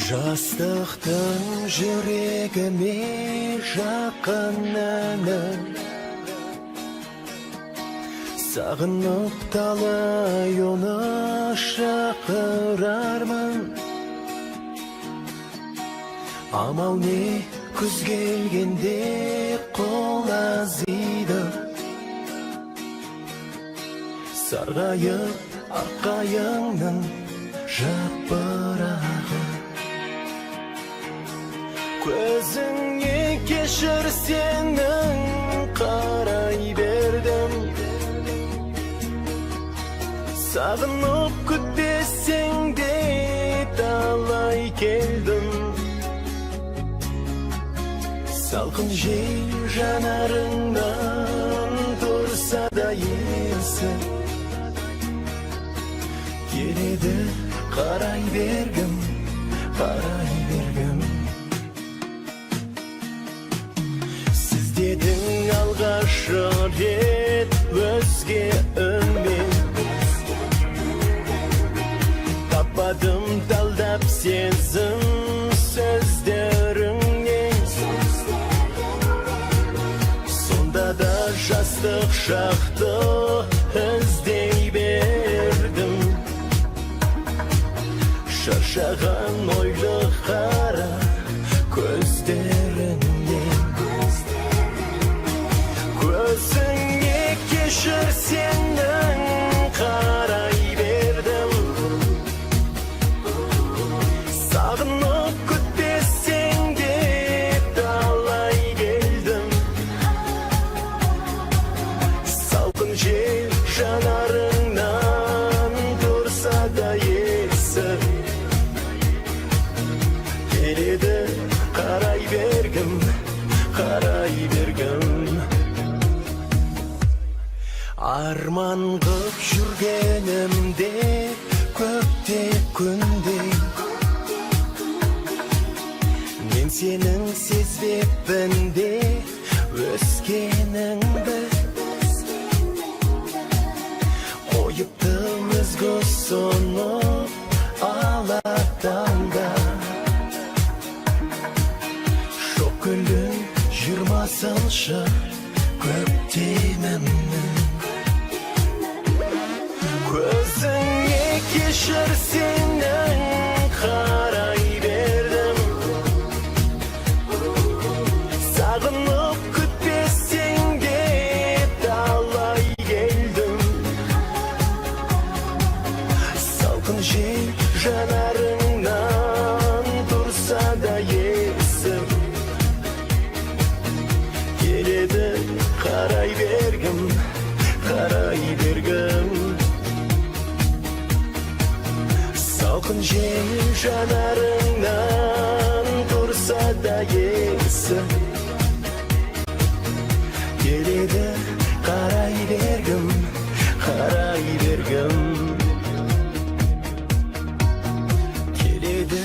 Speaker 5: Жастықтың жүрегіме жақын әні, сағынып талай оны шақырармын. Амал не, күз келгенде құлазиды сарғайып аққайыңның жапырағы. Көзіңе кешір сенің қарай бердім, сағынып күтпесең де талай келдім. Салқын жел жанарыңнан тұрса да есіп келеді, қарай бергім, қарай бергім. Сіздердің алғашы рет өзге үнмен таппадым талдап сезім сөздеріңнен. Сонда да жастық шақты іздей бердім, шаршаған ойлы қара көздеріңнен. Көзіңе кешір сенің қарай бердім, сағынып күтпесең де талай келдім. Салқын жел жанарыңнан тұрса да есіп келеді, қарай бергім, қарай бергім. Арман қып жүргенімде көкте күнде.
Speaker 2: Сонша көктемімнің. Көзіңе кешір сенің қарай бердім. Сағынып күтпесең де талай келдім. Салқын жел жанарыңнан тұрса да есім. Келеді қарай бергім, қарай бергім. Салқын жел жанарыңнан тұрса да есім. Келеді қарай бергім, қарай бергім. Келеді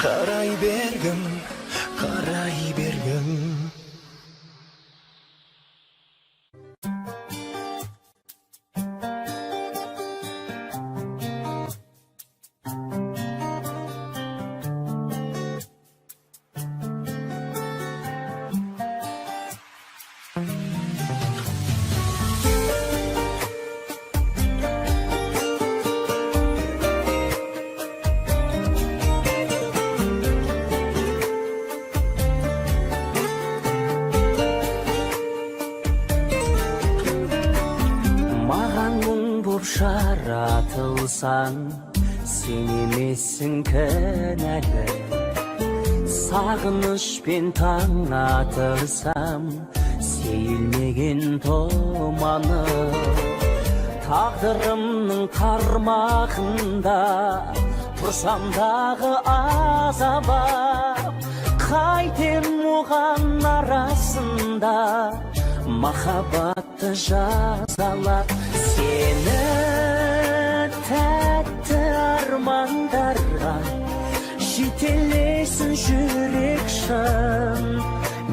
Speaker 2: қарай бергім, қарай бергім.
Speaker 1: Маған мұң боп жаратылсаң, сен емессің кінәлі. Сағынышпен таң атырсам, сейілмеген тұманы. Тағдырымның тармағында тұрсам дағы азабап, қайтем оған арасында махаббатты жазалап. Сені тәтті армандарға жетелесін жүрек шын.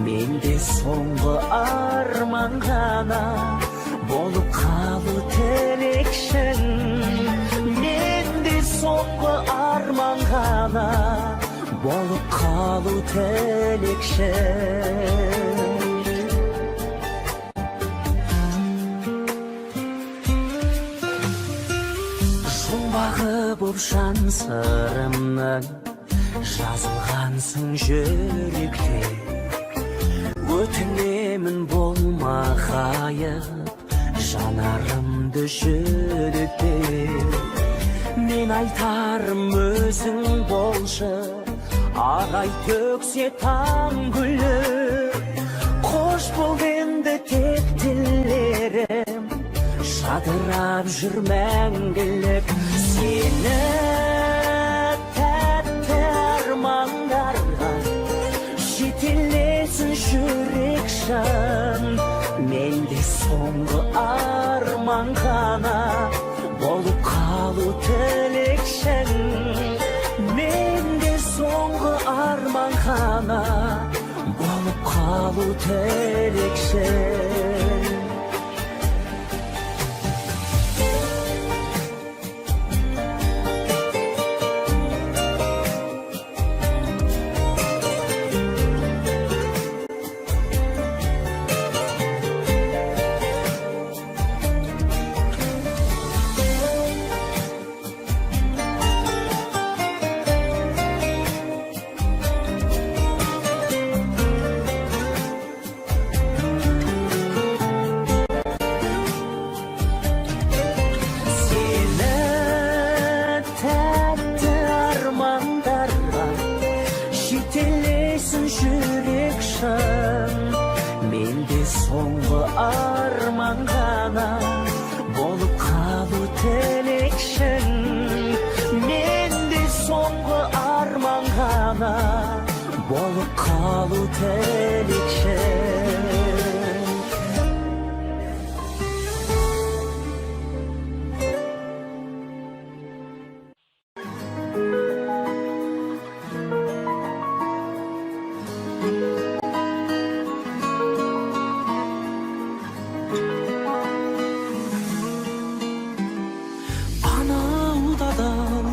Speaker 1: Менде соңғы арман ғана болып қалу тілекшің. Менде соңғы арман ғана болып қалу тілекшің. Жұмбағы боп жан сырымның жазылғансың жүректе. Өтінемін, болма ғайып, жанарымды жүдетпе. Мен айтарым, өзің болшы, ағай төксе таң гүлі. Қош бол енді, тек тілерім, жадырап жүр мәңгілік. Сені тәтті армандарға жетелесін жүрек шын. Менде соңғы арман ғана болып қалу тілекшің. Менде соңғы арман ғана болып қалу тілекшің. Сені тәтті армандарға жетелесін жүрек шын. Менде соңғы арман ғана болып қалу тілекшің. Менде соңғы арман ғана болып қалу тілекшің.
Speaker 6: Анау да дал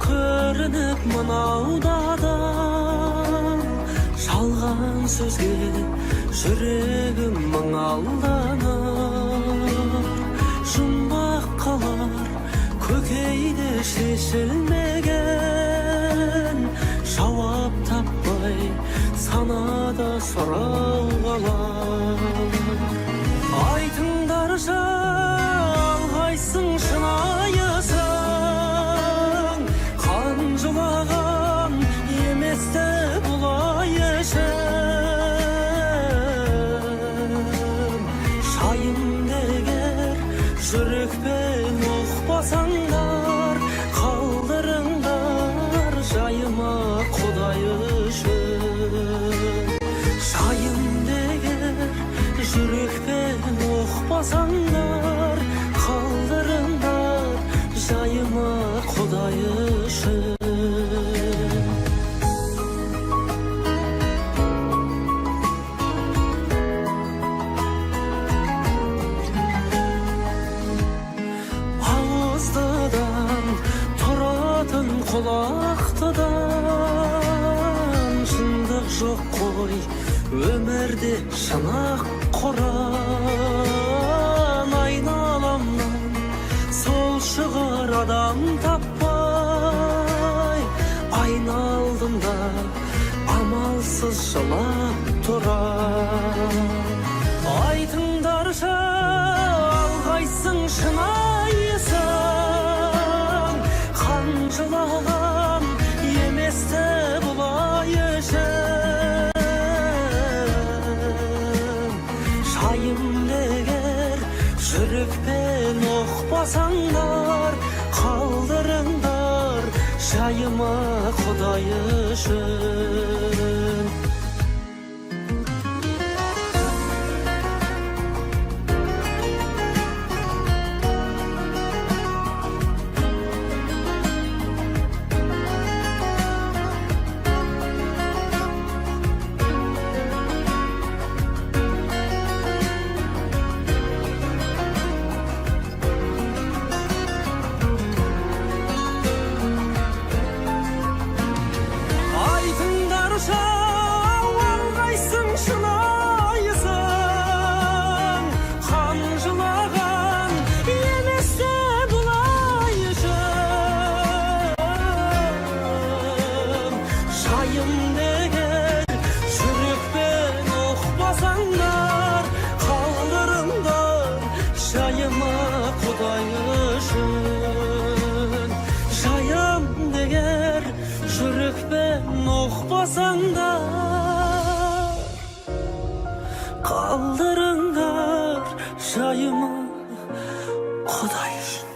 Speaker 6: көрініп, мынау да дал, жалған сөзге Жүрегім мың алданар, жұмбақ қалар көкейде шешілмеген, жауап таппай санада сұрау қалар. Айтыңдаршы, алғайсың шынайысың, қан жылаған емес-ті бұлай ішім. Жайым егер жүрекпен ұқпасаңдар, қалдырыңдар жайыма Құдай үшін. Жайым егер жүрекпен ұқпасаңдар, қалдырыңдар жайыма Құдай үшін. Ауыздыдан тұратын құлақтыдан шындық жоқ қой өмірде, шын-ақ құран. Айналамнан сол шығар адам таппай, айналдым да амалсыз жылап тұрам. Айтыңдаршы, алғайсың шынайысың, қан жылаған емес-ті бұлай ішім. Жайым егер жүрекпен ұқпасаңдар, қалдырыңдар жайыма Құдай үшін. Айтыңдаршы, алғайсың шынайысың, қан жылаған емес-ті бұлай ішім. Жайым егер жүрекпен ұқпасаңдар, қалдырыңдар жайыма Құдай үшін. Жайым егер жүрекпен ұқпасаңдар, қалдырыңдар жайыма Құдай үшін.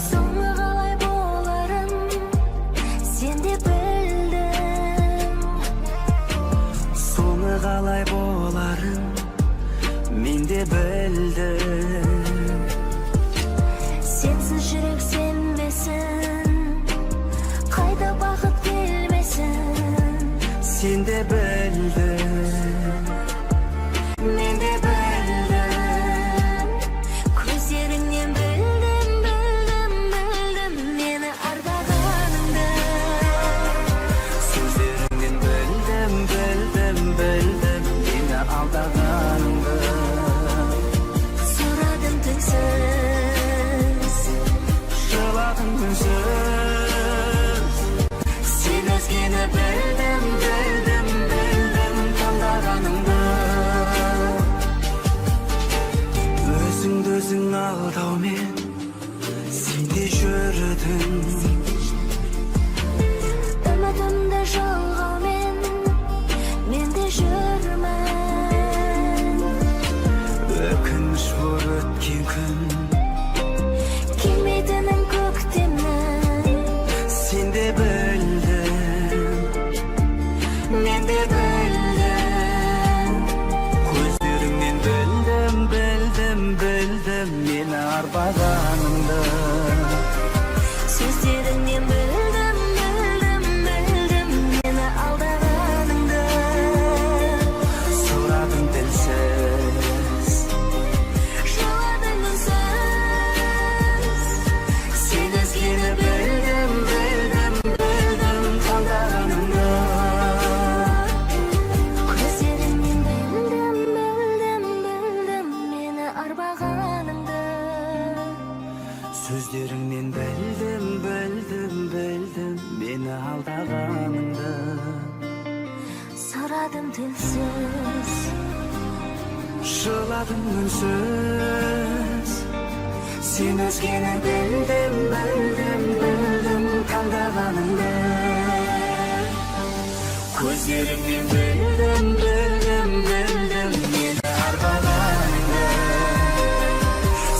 Speaker 3: Соңы қалай боларын сен де білдің.
Speaker 1: Соңы қалай боларын мен де білдім.
Speaker 3: Сенсіз жүрек сенбесін, қайта бақыт келмесін.
Speaker 1: Сен де білдің,
Speaker 3: Мен де білдім, көздеріңнен білдім, білдім, білдім мені ардағаныңды.
Speaker 1: Сөздеріңнен білдім, білдім, білдім мені алдағаныңды.
Speaker 3: Сұрадым түнсіз,
Speaker 1: Жыладың үнсіз.
Speaker 3: Сен өзгені білдім, білдім, білдім.
Speaker 1: білдім, мен де білдім. Көздеріңнен білдім, білдім, білдім мені арбағаныңды.
Speaker 3: Сөздеріңнен білдім, білдім, білдім мені алдағаныңды.
Speaker 1: Сұрадым тілсіз.
Speaker 3: Жыладың үнсіз.
Speaker 1: Сен өзгені білдім, білдім, білдім таңдағаныңды.
Speaker 3: Көздеріңнен білдім, білдім, білдім мені арбағаныңды.
Speaker 1: Сөздеріңнен білдім, білдім, білдім мені алдағаныңды.
Speaker 3: Сұрадым тілсіз.
Speaker 1: Жыладың үнсіз. Сен өзгені білдім, білдім, білдім таңдағаныңды. Көздеріңнен білдім, білдім, білдім мені арбағаныңды.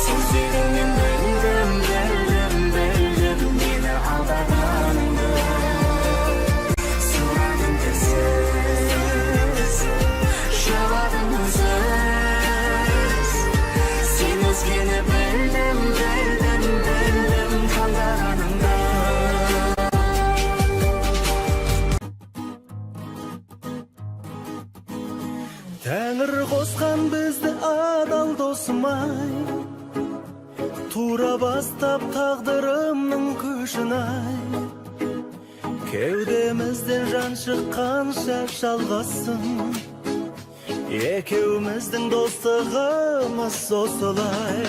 Speaker 1: Сөздеріңнен білдім, білдім, білдім мені алдағаныңды. Сұрадым тілсіз, жыладың үнсіз. Сен өзгені білдім, білдім, білдім таңдағаныңды.
Speaker 6: Тәңір қосқан бізді адал досым ай, тура бастап тағдырымның көшін ай. Кеудемізден жан шыққанша жалғасын екеуміздің достығымыз осылай.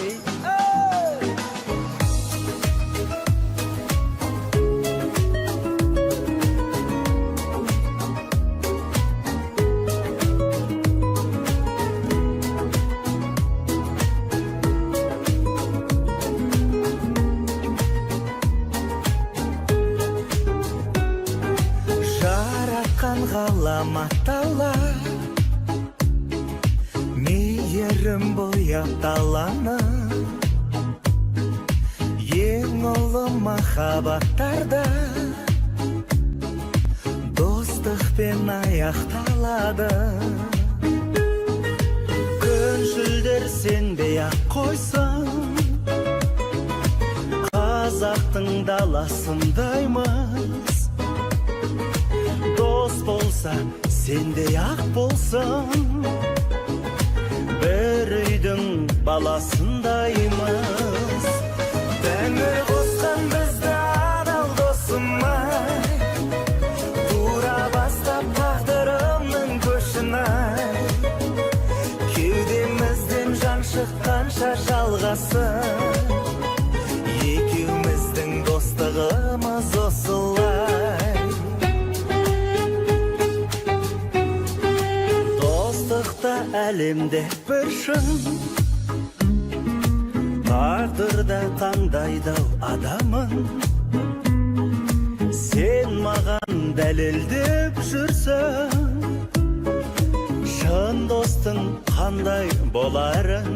Speaker 6: Жаратқан ғаламат Алла мейірім бояп даланы, ең ұлы махаббаттарда достықпен аяқталады. Күншілдер сенбей ақ қойсын, қазақтың даласындаймыз. Дос болса, сендей ақ болсын, бір үйдің баласындаймыз. Тәңір қосқан бізді адал досым ай, тура бастап тағдырымның көшін ай. Кеудемізден жан шыққанша жалғасын екеуміздің достығымыз осылай. Достықта әлемде бір шын, тағдырда таңдайды ау адамын. Сен маған дәлелдеп жүрсің шын достың қандай боларын.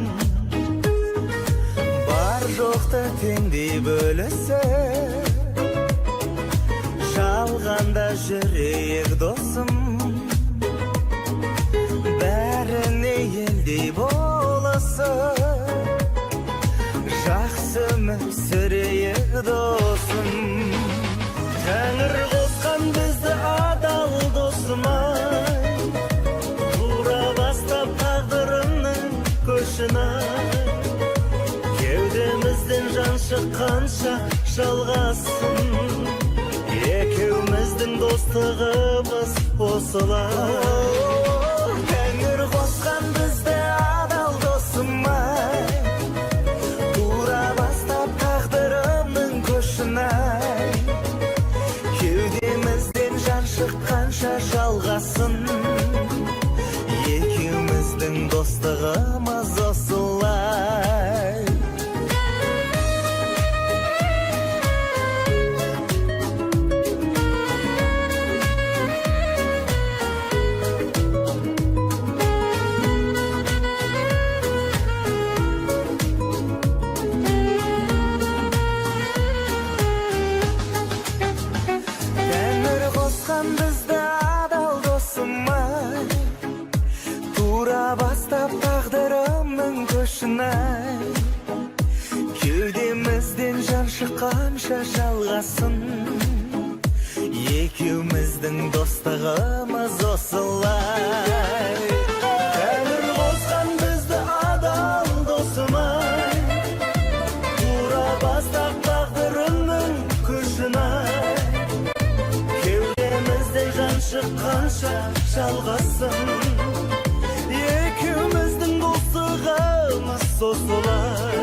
Speaker 6: Бар жоқты теңдей бөлісіп, жалғанда жүрейік, досым. Бәріне елдей болысып, жақсы өмір сүрейік, досым. Тәңір қосқан бізді адал досым ай, тура бастап тағдырымның көшін ай. Кеудемізден жан шыққанша жалғасын екеуміздің достығымыз осылай. Тәңір қосқан бізді адал досым ай, тура бастап тағдырымның көшін ай. Кеудемізден жан шыққанша жалғасын екеуміздің достығымыз осылай.
Speaker 2: қосқан бізді адал досым ай, тура бастап тағдырымның көшін ай. Кеудемізден жан шыққанша жалғасын екеуміздің достығымыз осылай. Тәңір қосқан бізді адал досым ай, тура бастап тағдырымның көшін ай. Кеудемізден жан шыққанша жалғасын екеуміздің достығымыз осылай.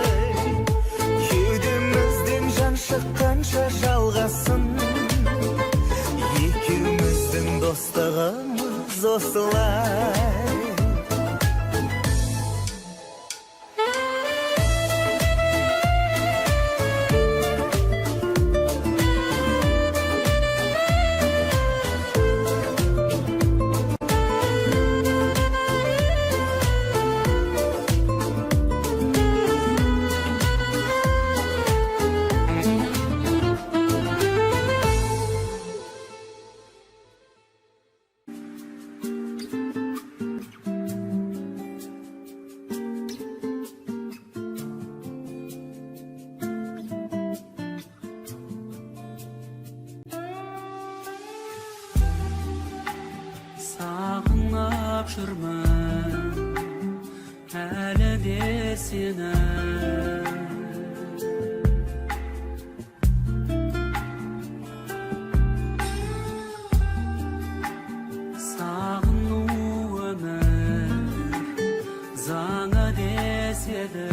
Speaker 2: Кеудемізден жан шыққанша жалғасын екеуміздің достығымыз осылай.
Speaker 1: Сағынып жүрмін әлі де сені. Сағыну өмір заңы деседі.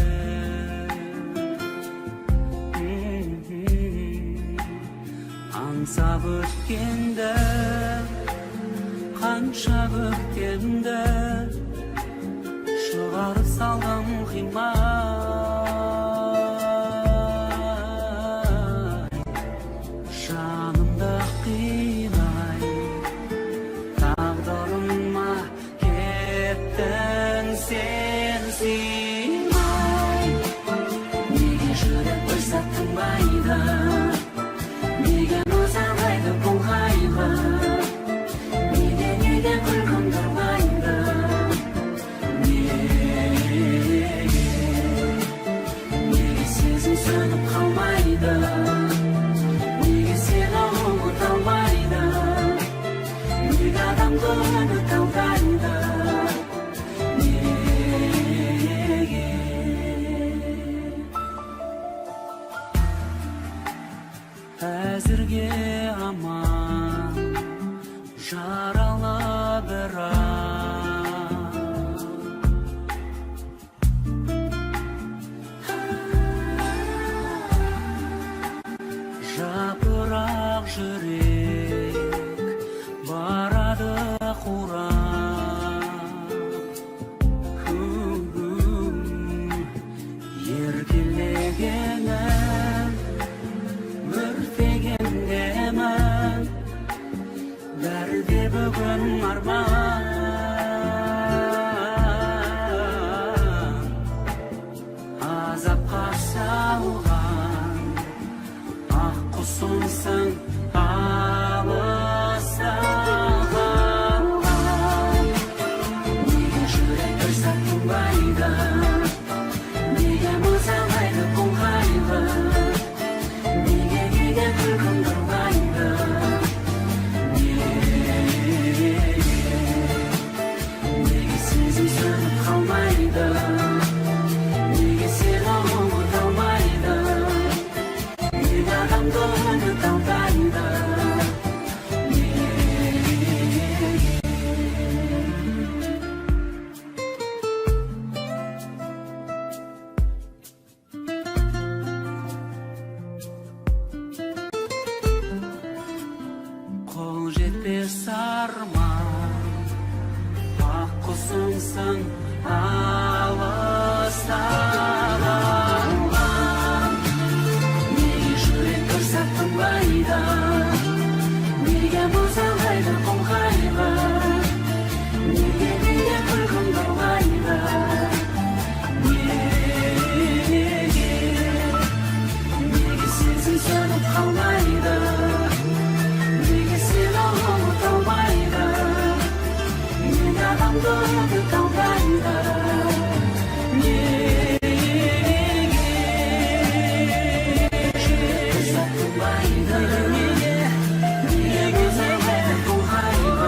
Speaker 1: Аңсап өткенді қанша көктемді, шығарып салдым қимай. Жанымды қинай, тағдырыма кеттің сен сыймай. Неге жүрек бір сәт тынбайды, неге мазалайды бұл қайғы, неге, неге күлкімді ұрлайды, неге, неге сезім сөніп қалмайды, неге сені ұмыта алмайды, неге адамды үміт алдайды, неге? Әзірге аман, жаралы бірақ. Жапырақ жүрек барады қурап. Еркелегенім, өртеген демім, бәрі де бүгін арман. Азапқа салған ақ құсымсың алыста қалған. Неге жүрек бір сәт тынбайды, неге мазалайды бұл қайғы, неге, неге күлкімді ұрлайды, неге, неге сезім сөніп қалмайды, неге сені ұмыта алмайды, неге адамды үміт алдайды, неге? Қол жетпес арман, ақ құсымсың алыста қалған. Неге жүрек бір сәт тынбайды, неге мазалайды бұл қайғы, неге, неге күлкімді ұрлайды, неге, неге сезім сөніп қалмайды, неге сені ұмыта Адамды үміт алдайды? Неге жүректі сатылмайды? Неге, неге өзіңе бұлғайды?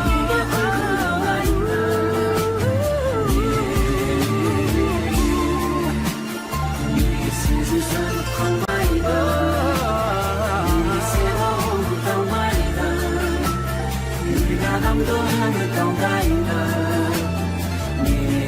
Speaker 1: Неге күлкілайды? Неге сезім сөніп қалмайды? Неге сені ұмыта алмайды? Неге адамды үміт алдайды? Неге?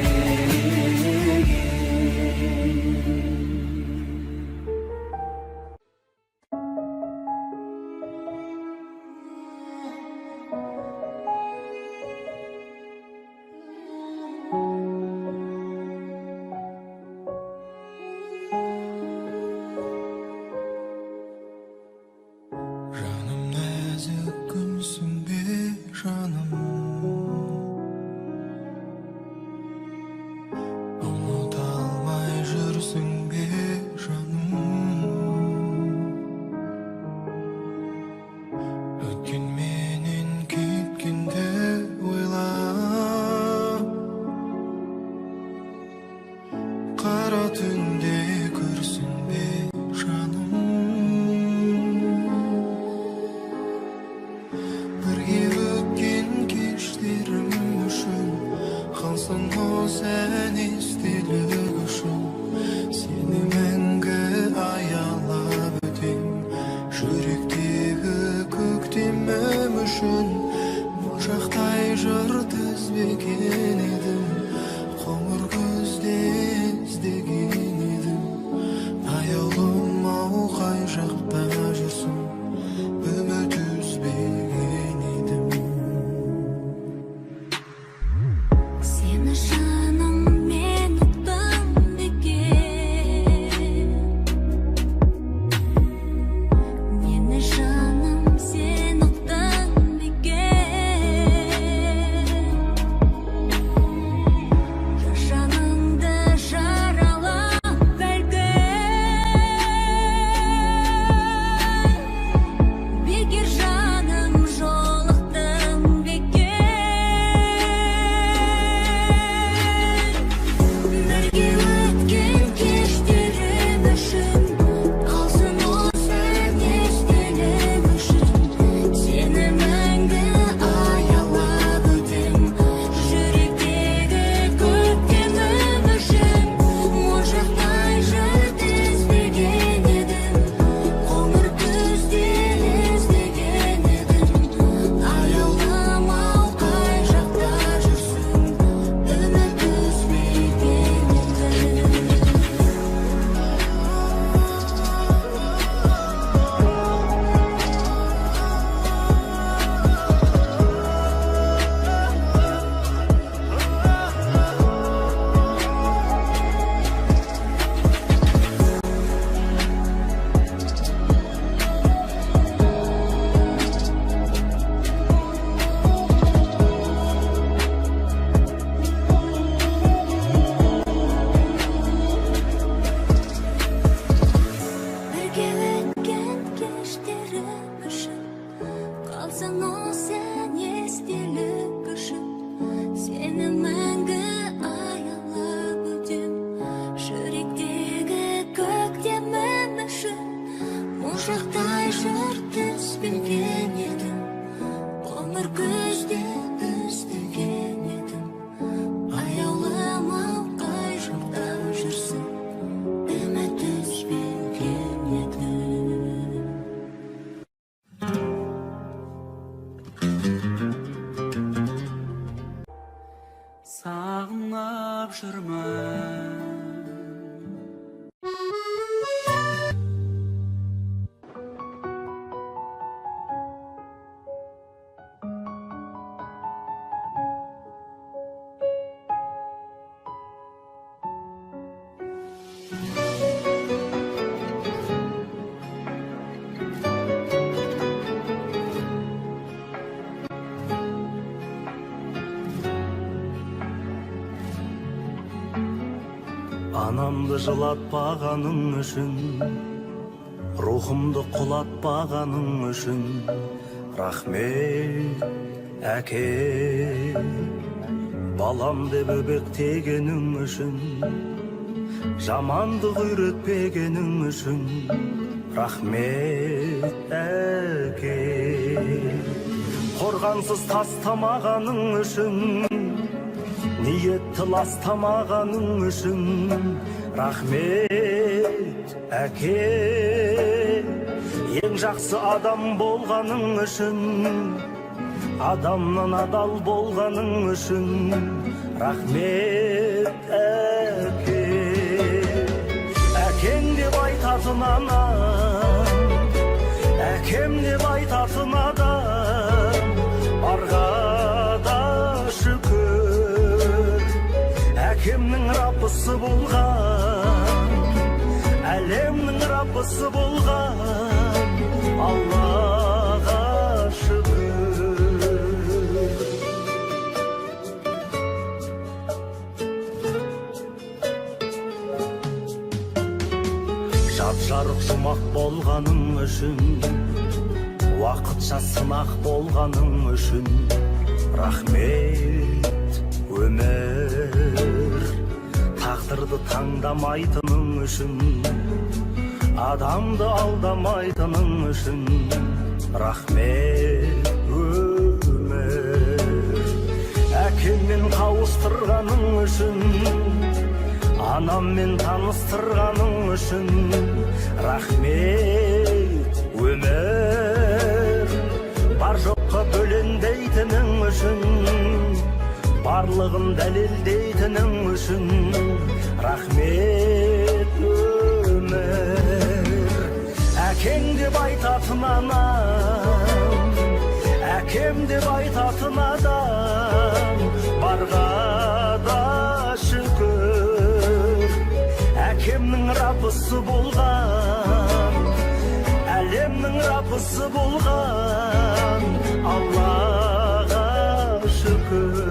Speaker 2: Жаным, нәзік гүлсің бе, жаным? Ұмыта алмай жүрсің бе, жаным? Өткен менен кеткенді ойлап, қара түнде күрсінбе, жаным. Бірге өткен кештерім үшін, қалсын осы ән естелік үшін. Сені мәңгі аялап өтем, жүректегі көктемім үшін. Моншақтай жыр тізбеген едім, қоңыр күзде іздеген едім. Аяулым ау, қай жақта жүрсің? Үміт үзбеген едім.
Speaker 3: Сені, жаным, мен ұқтым бекер. Мені, жаным, сен ұқтың бекер. Жас жаныңды жаралап бәлкім, бекер, жаным, жолықтың бекер. Бірге өткен кештерім үшін, қалсын осы естелік үшін. Сені мәңгі аялап өтем, жүректегі көктемім үшін. Моншақтай жыр тізбеген едім, қоңыр күзде іздеген едім. Аяулым ау, қай жақта жүрсің? Үміт үзбеген едім. Бірге өткен кештерім үшін, қалсын осы ән естелік үшін. Сені мәңгі аялап өтем, жүректегі көктемім үшін. Моншақтай жыр тізбеген едім, қоңыр күзде іздеген едім. Аяулым ау, қай жақта жүрсің? Үміт үзбеген едім.
Speaker 1: Сағынып жүрмін.
Speaker 6: Анамды жылатпағаның үшін, рухымды құлатпағаның үшін рахмет. Әке, балам деп өбектегенің үшін, жамандық үйретпегенің үшін, рахмет, әке. Қорғансыз тастамағаның үшін, ниетті ластамағаның үшін, рахмет, әке. Ең жақсы адам болғаның үшін, адамнан адал болғаның үшін, рахмет, әке. Әкең деп айтатын анам, әкем деп айтатын адам барға да шүкір. Әкемнің раббысы болған, әлемнің раббысы болған Аллаға шүкір. Жап жарық жұмақ болғаның үшін, уақытша сынақ болғаның үшін, рахмет, өмір. Тағдырды таңдамайтының үшін, адамды алдамайтының үшін, рахмет, өмір. Әкеммен қауыштырғаның үшін, анаммен таныстырғаның үшін, рахмет, өмір. Бар жоққа бөленбейтінің үшін, барлығын дәлелдейтінің үшін, рахмет, өмір. Әкең деп айтатын анам, әкем деп айтатын адам барға да шүкір. Әкемнің раббысы болған, әлемнің раббысы болған Аллаға шүкір.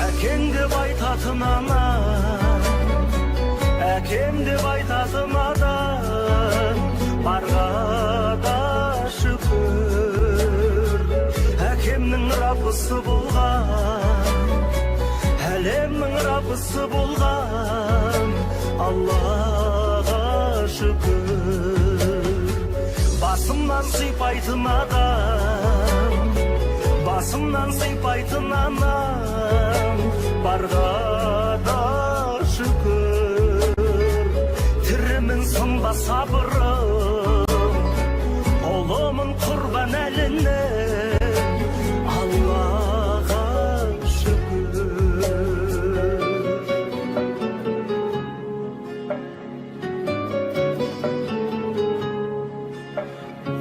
Speaker 6: Әкең деп айтатын анам, әкем деп айтатын адам барға да шүкір. Әкемнің раббысы болған, әлемнің раббысы болған Аллаға шүкір. Басымнан сипайтын адам, басымнан сипайтын анам барға да шүкір. Тірімін, сынба сабырым, ұлымын құрбан әлінің, Аллаға шүкір.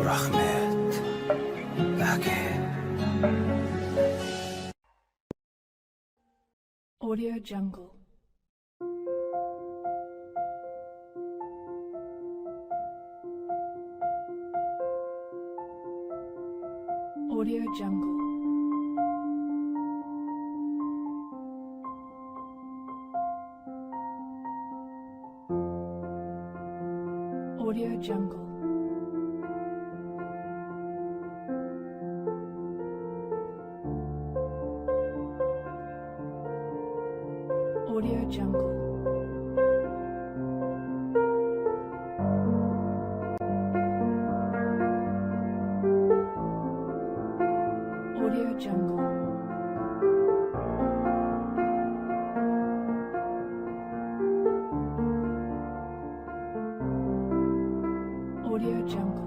Speaker 6: Рахмет, әке.
Speaker 7: Audio Jungle. Audio Jungle. Audio Jungle. Audio Jungle. Audio Jungle. Audio Jungle.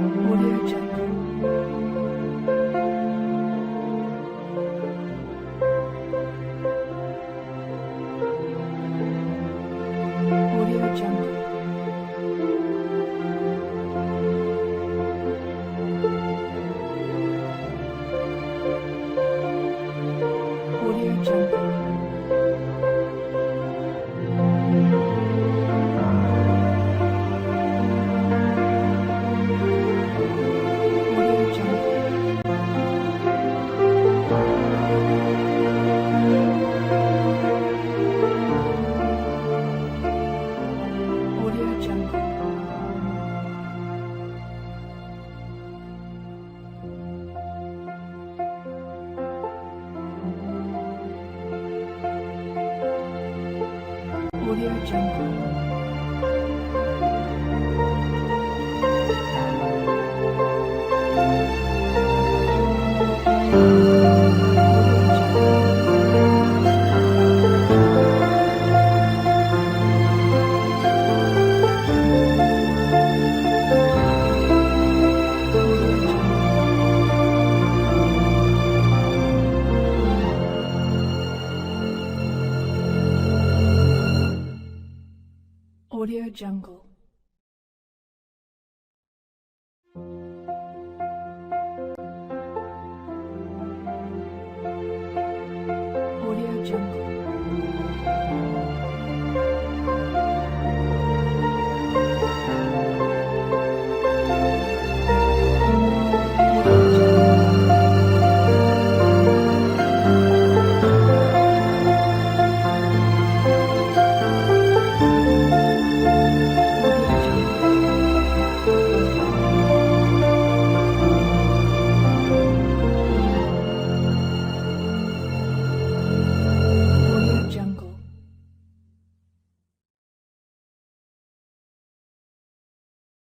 Speaker 7: Audio Jungle. Audio Jungle. Audio Jungle. Audio Jungle. Audio Jungle. Audio Jungle. Audio Jungle.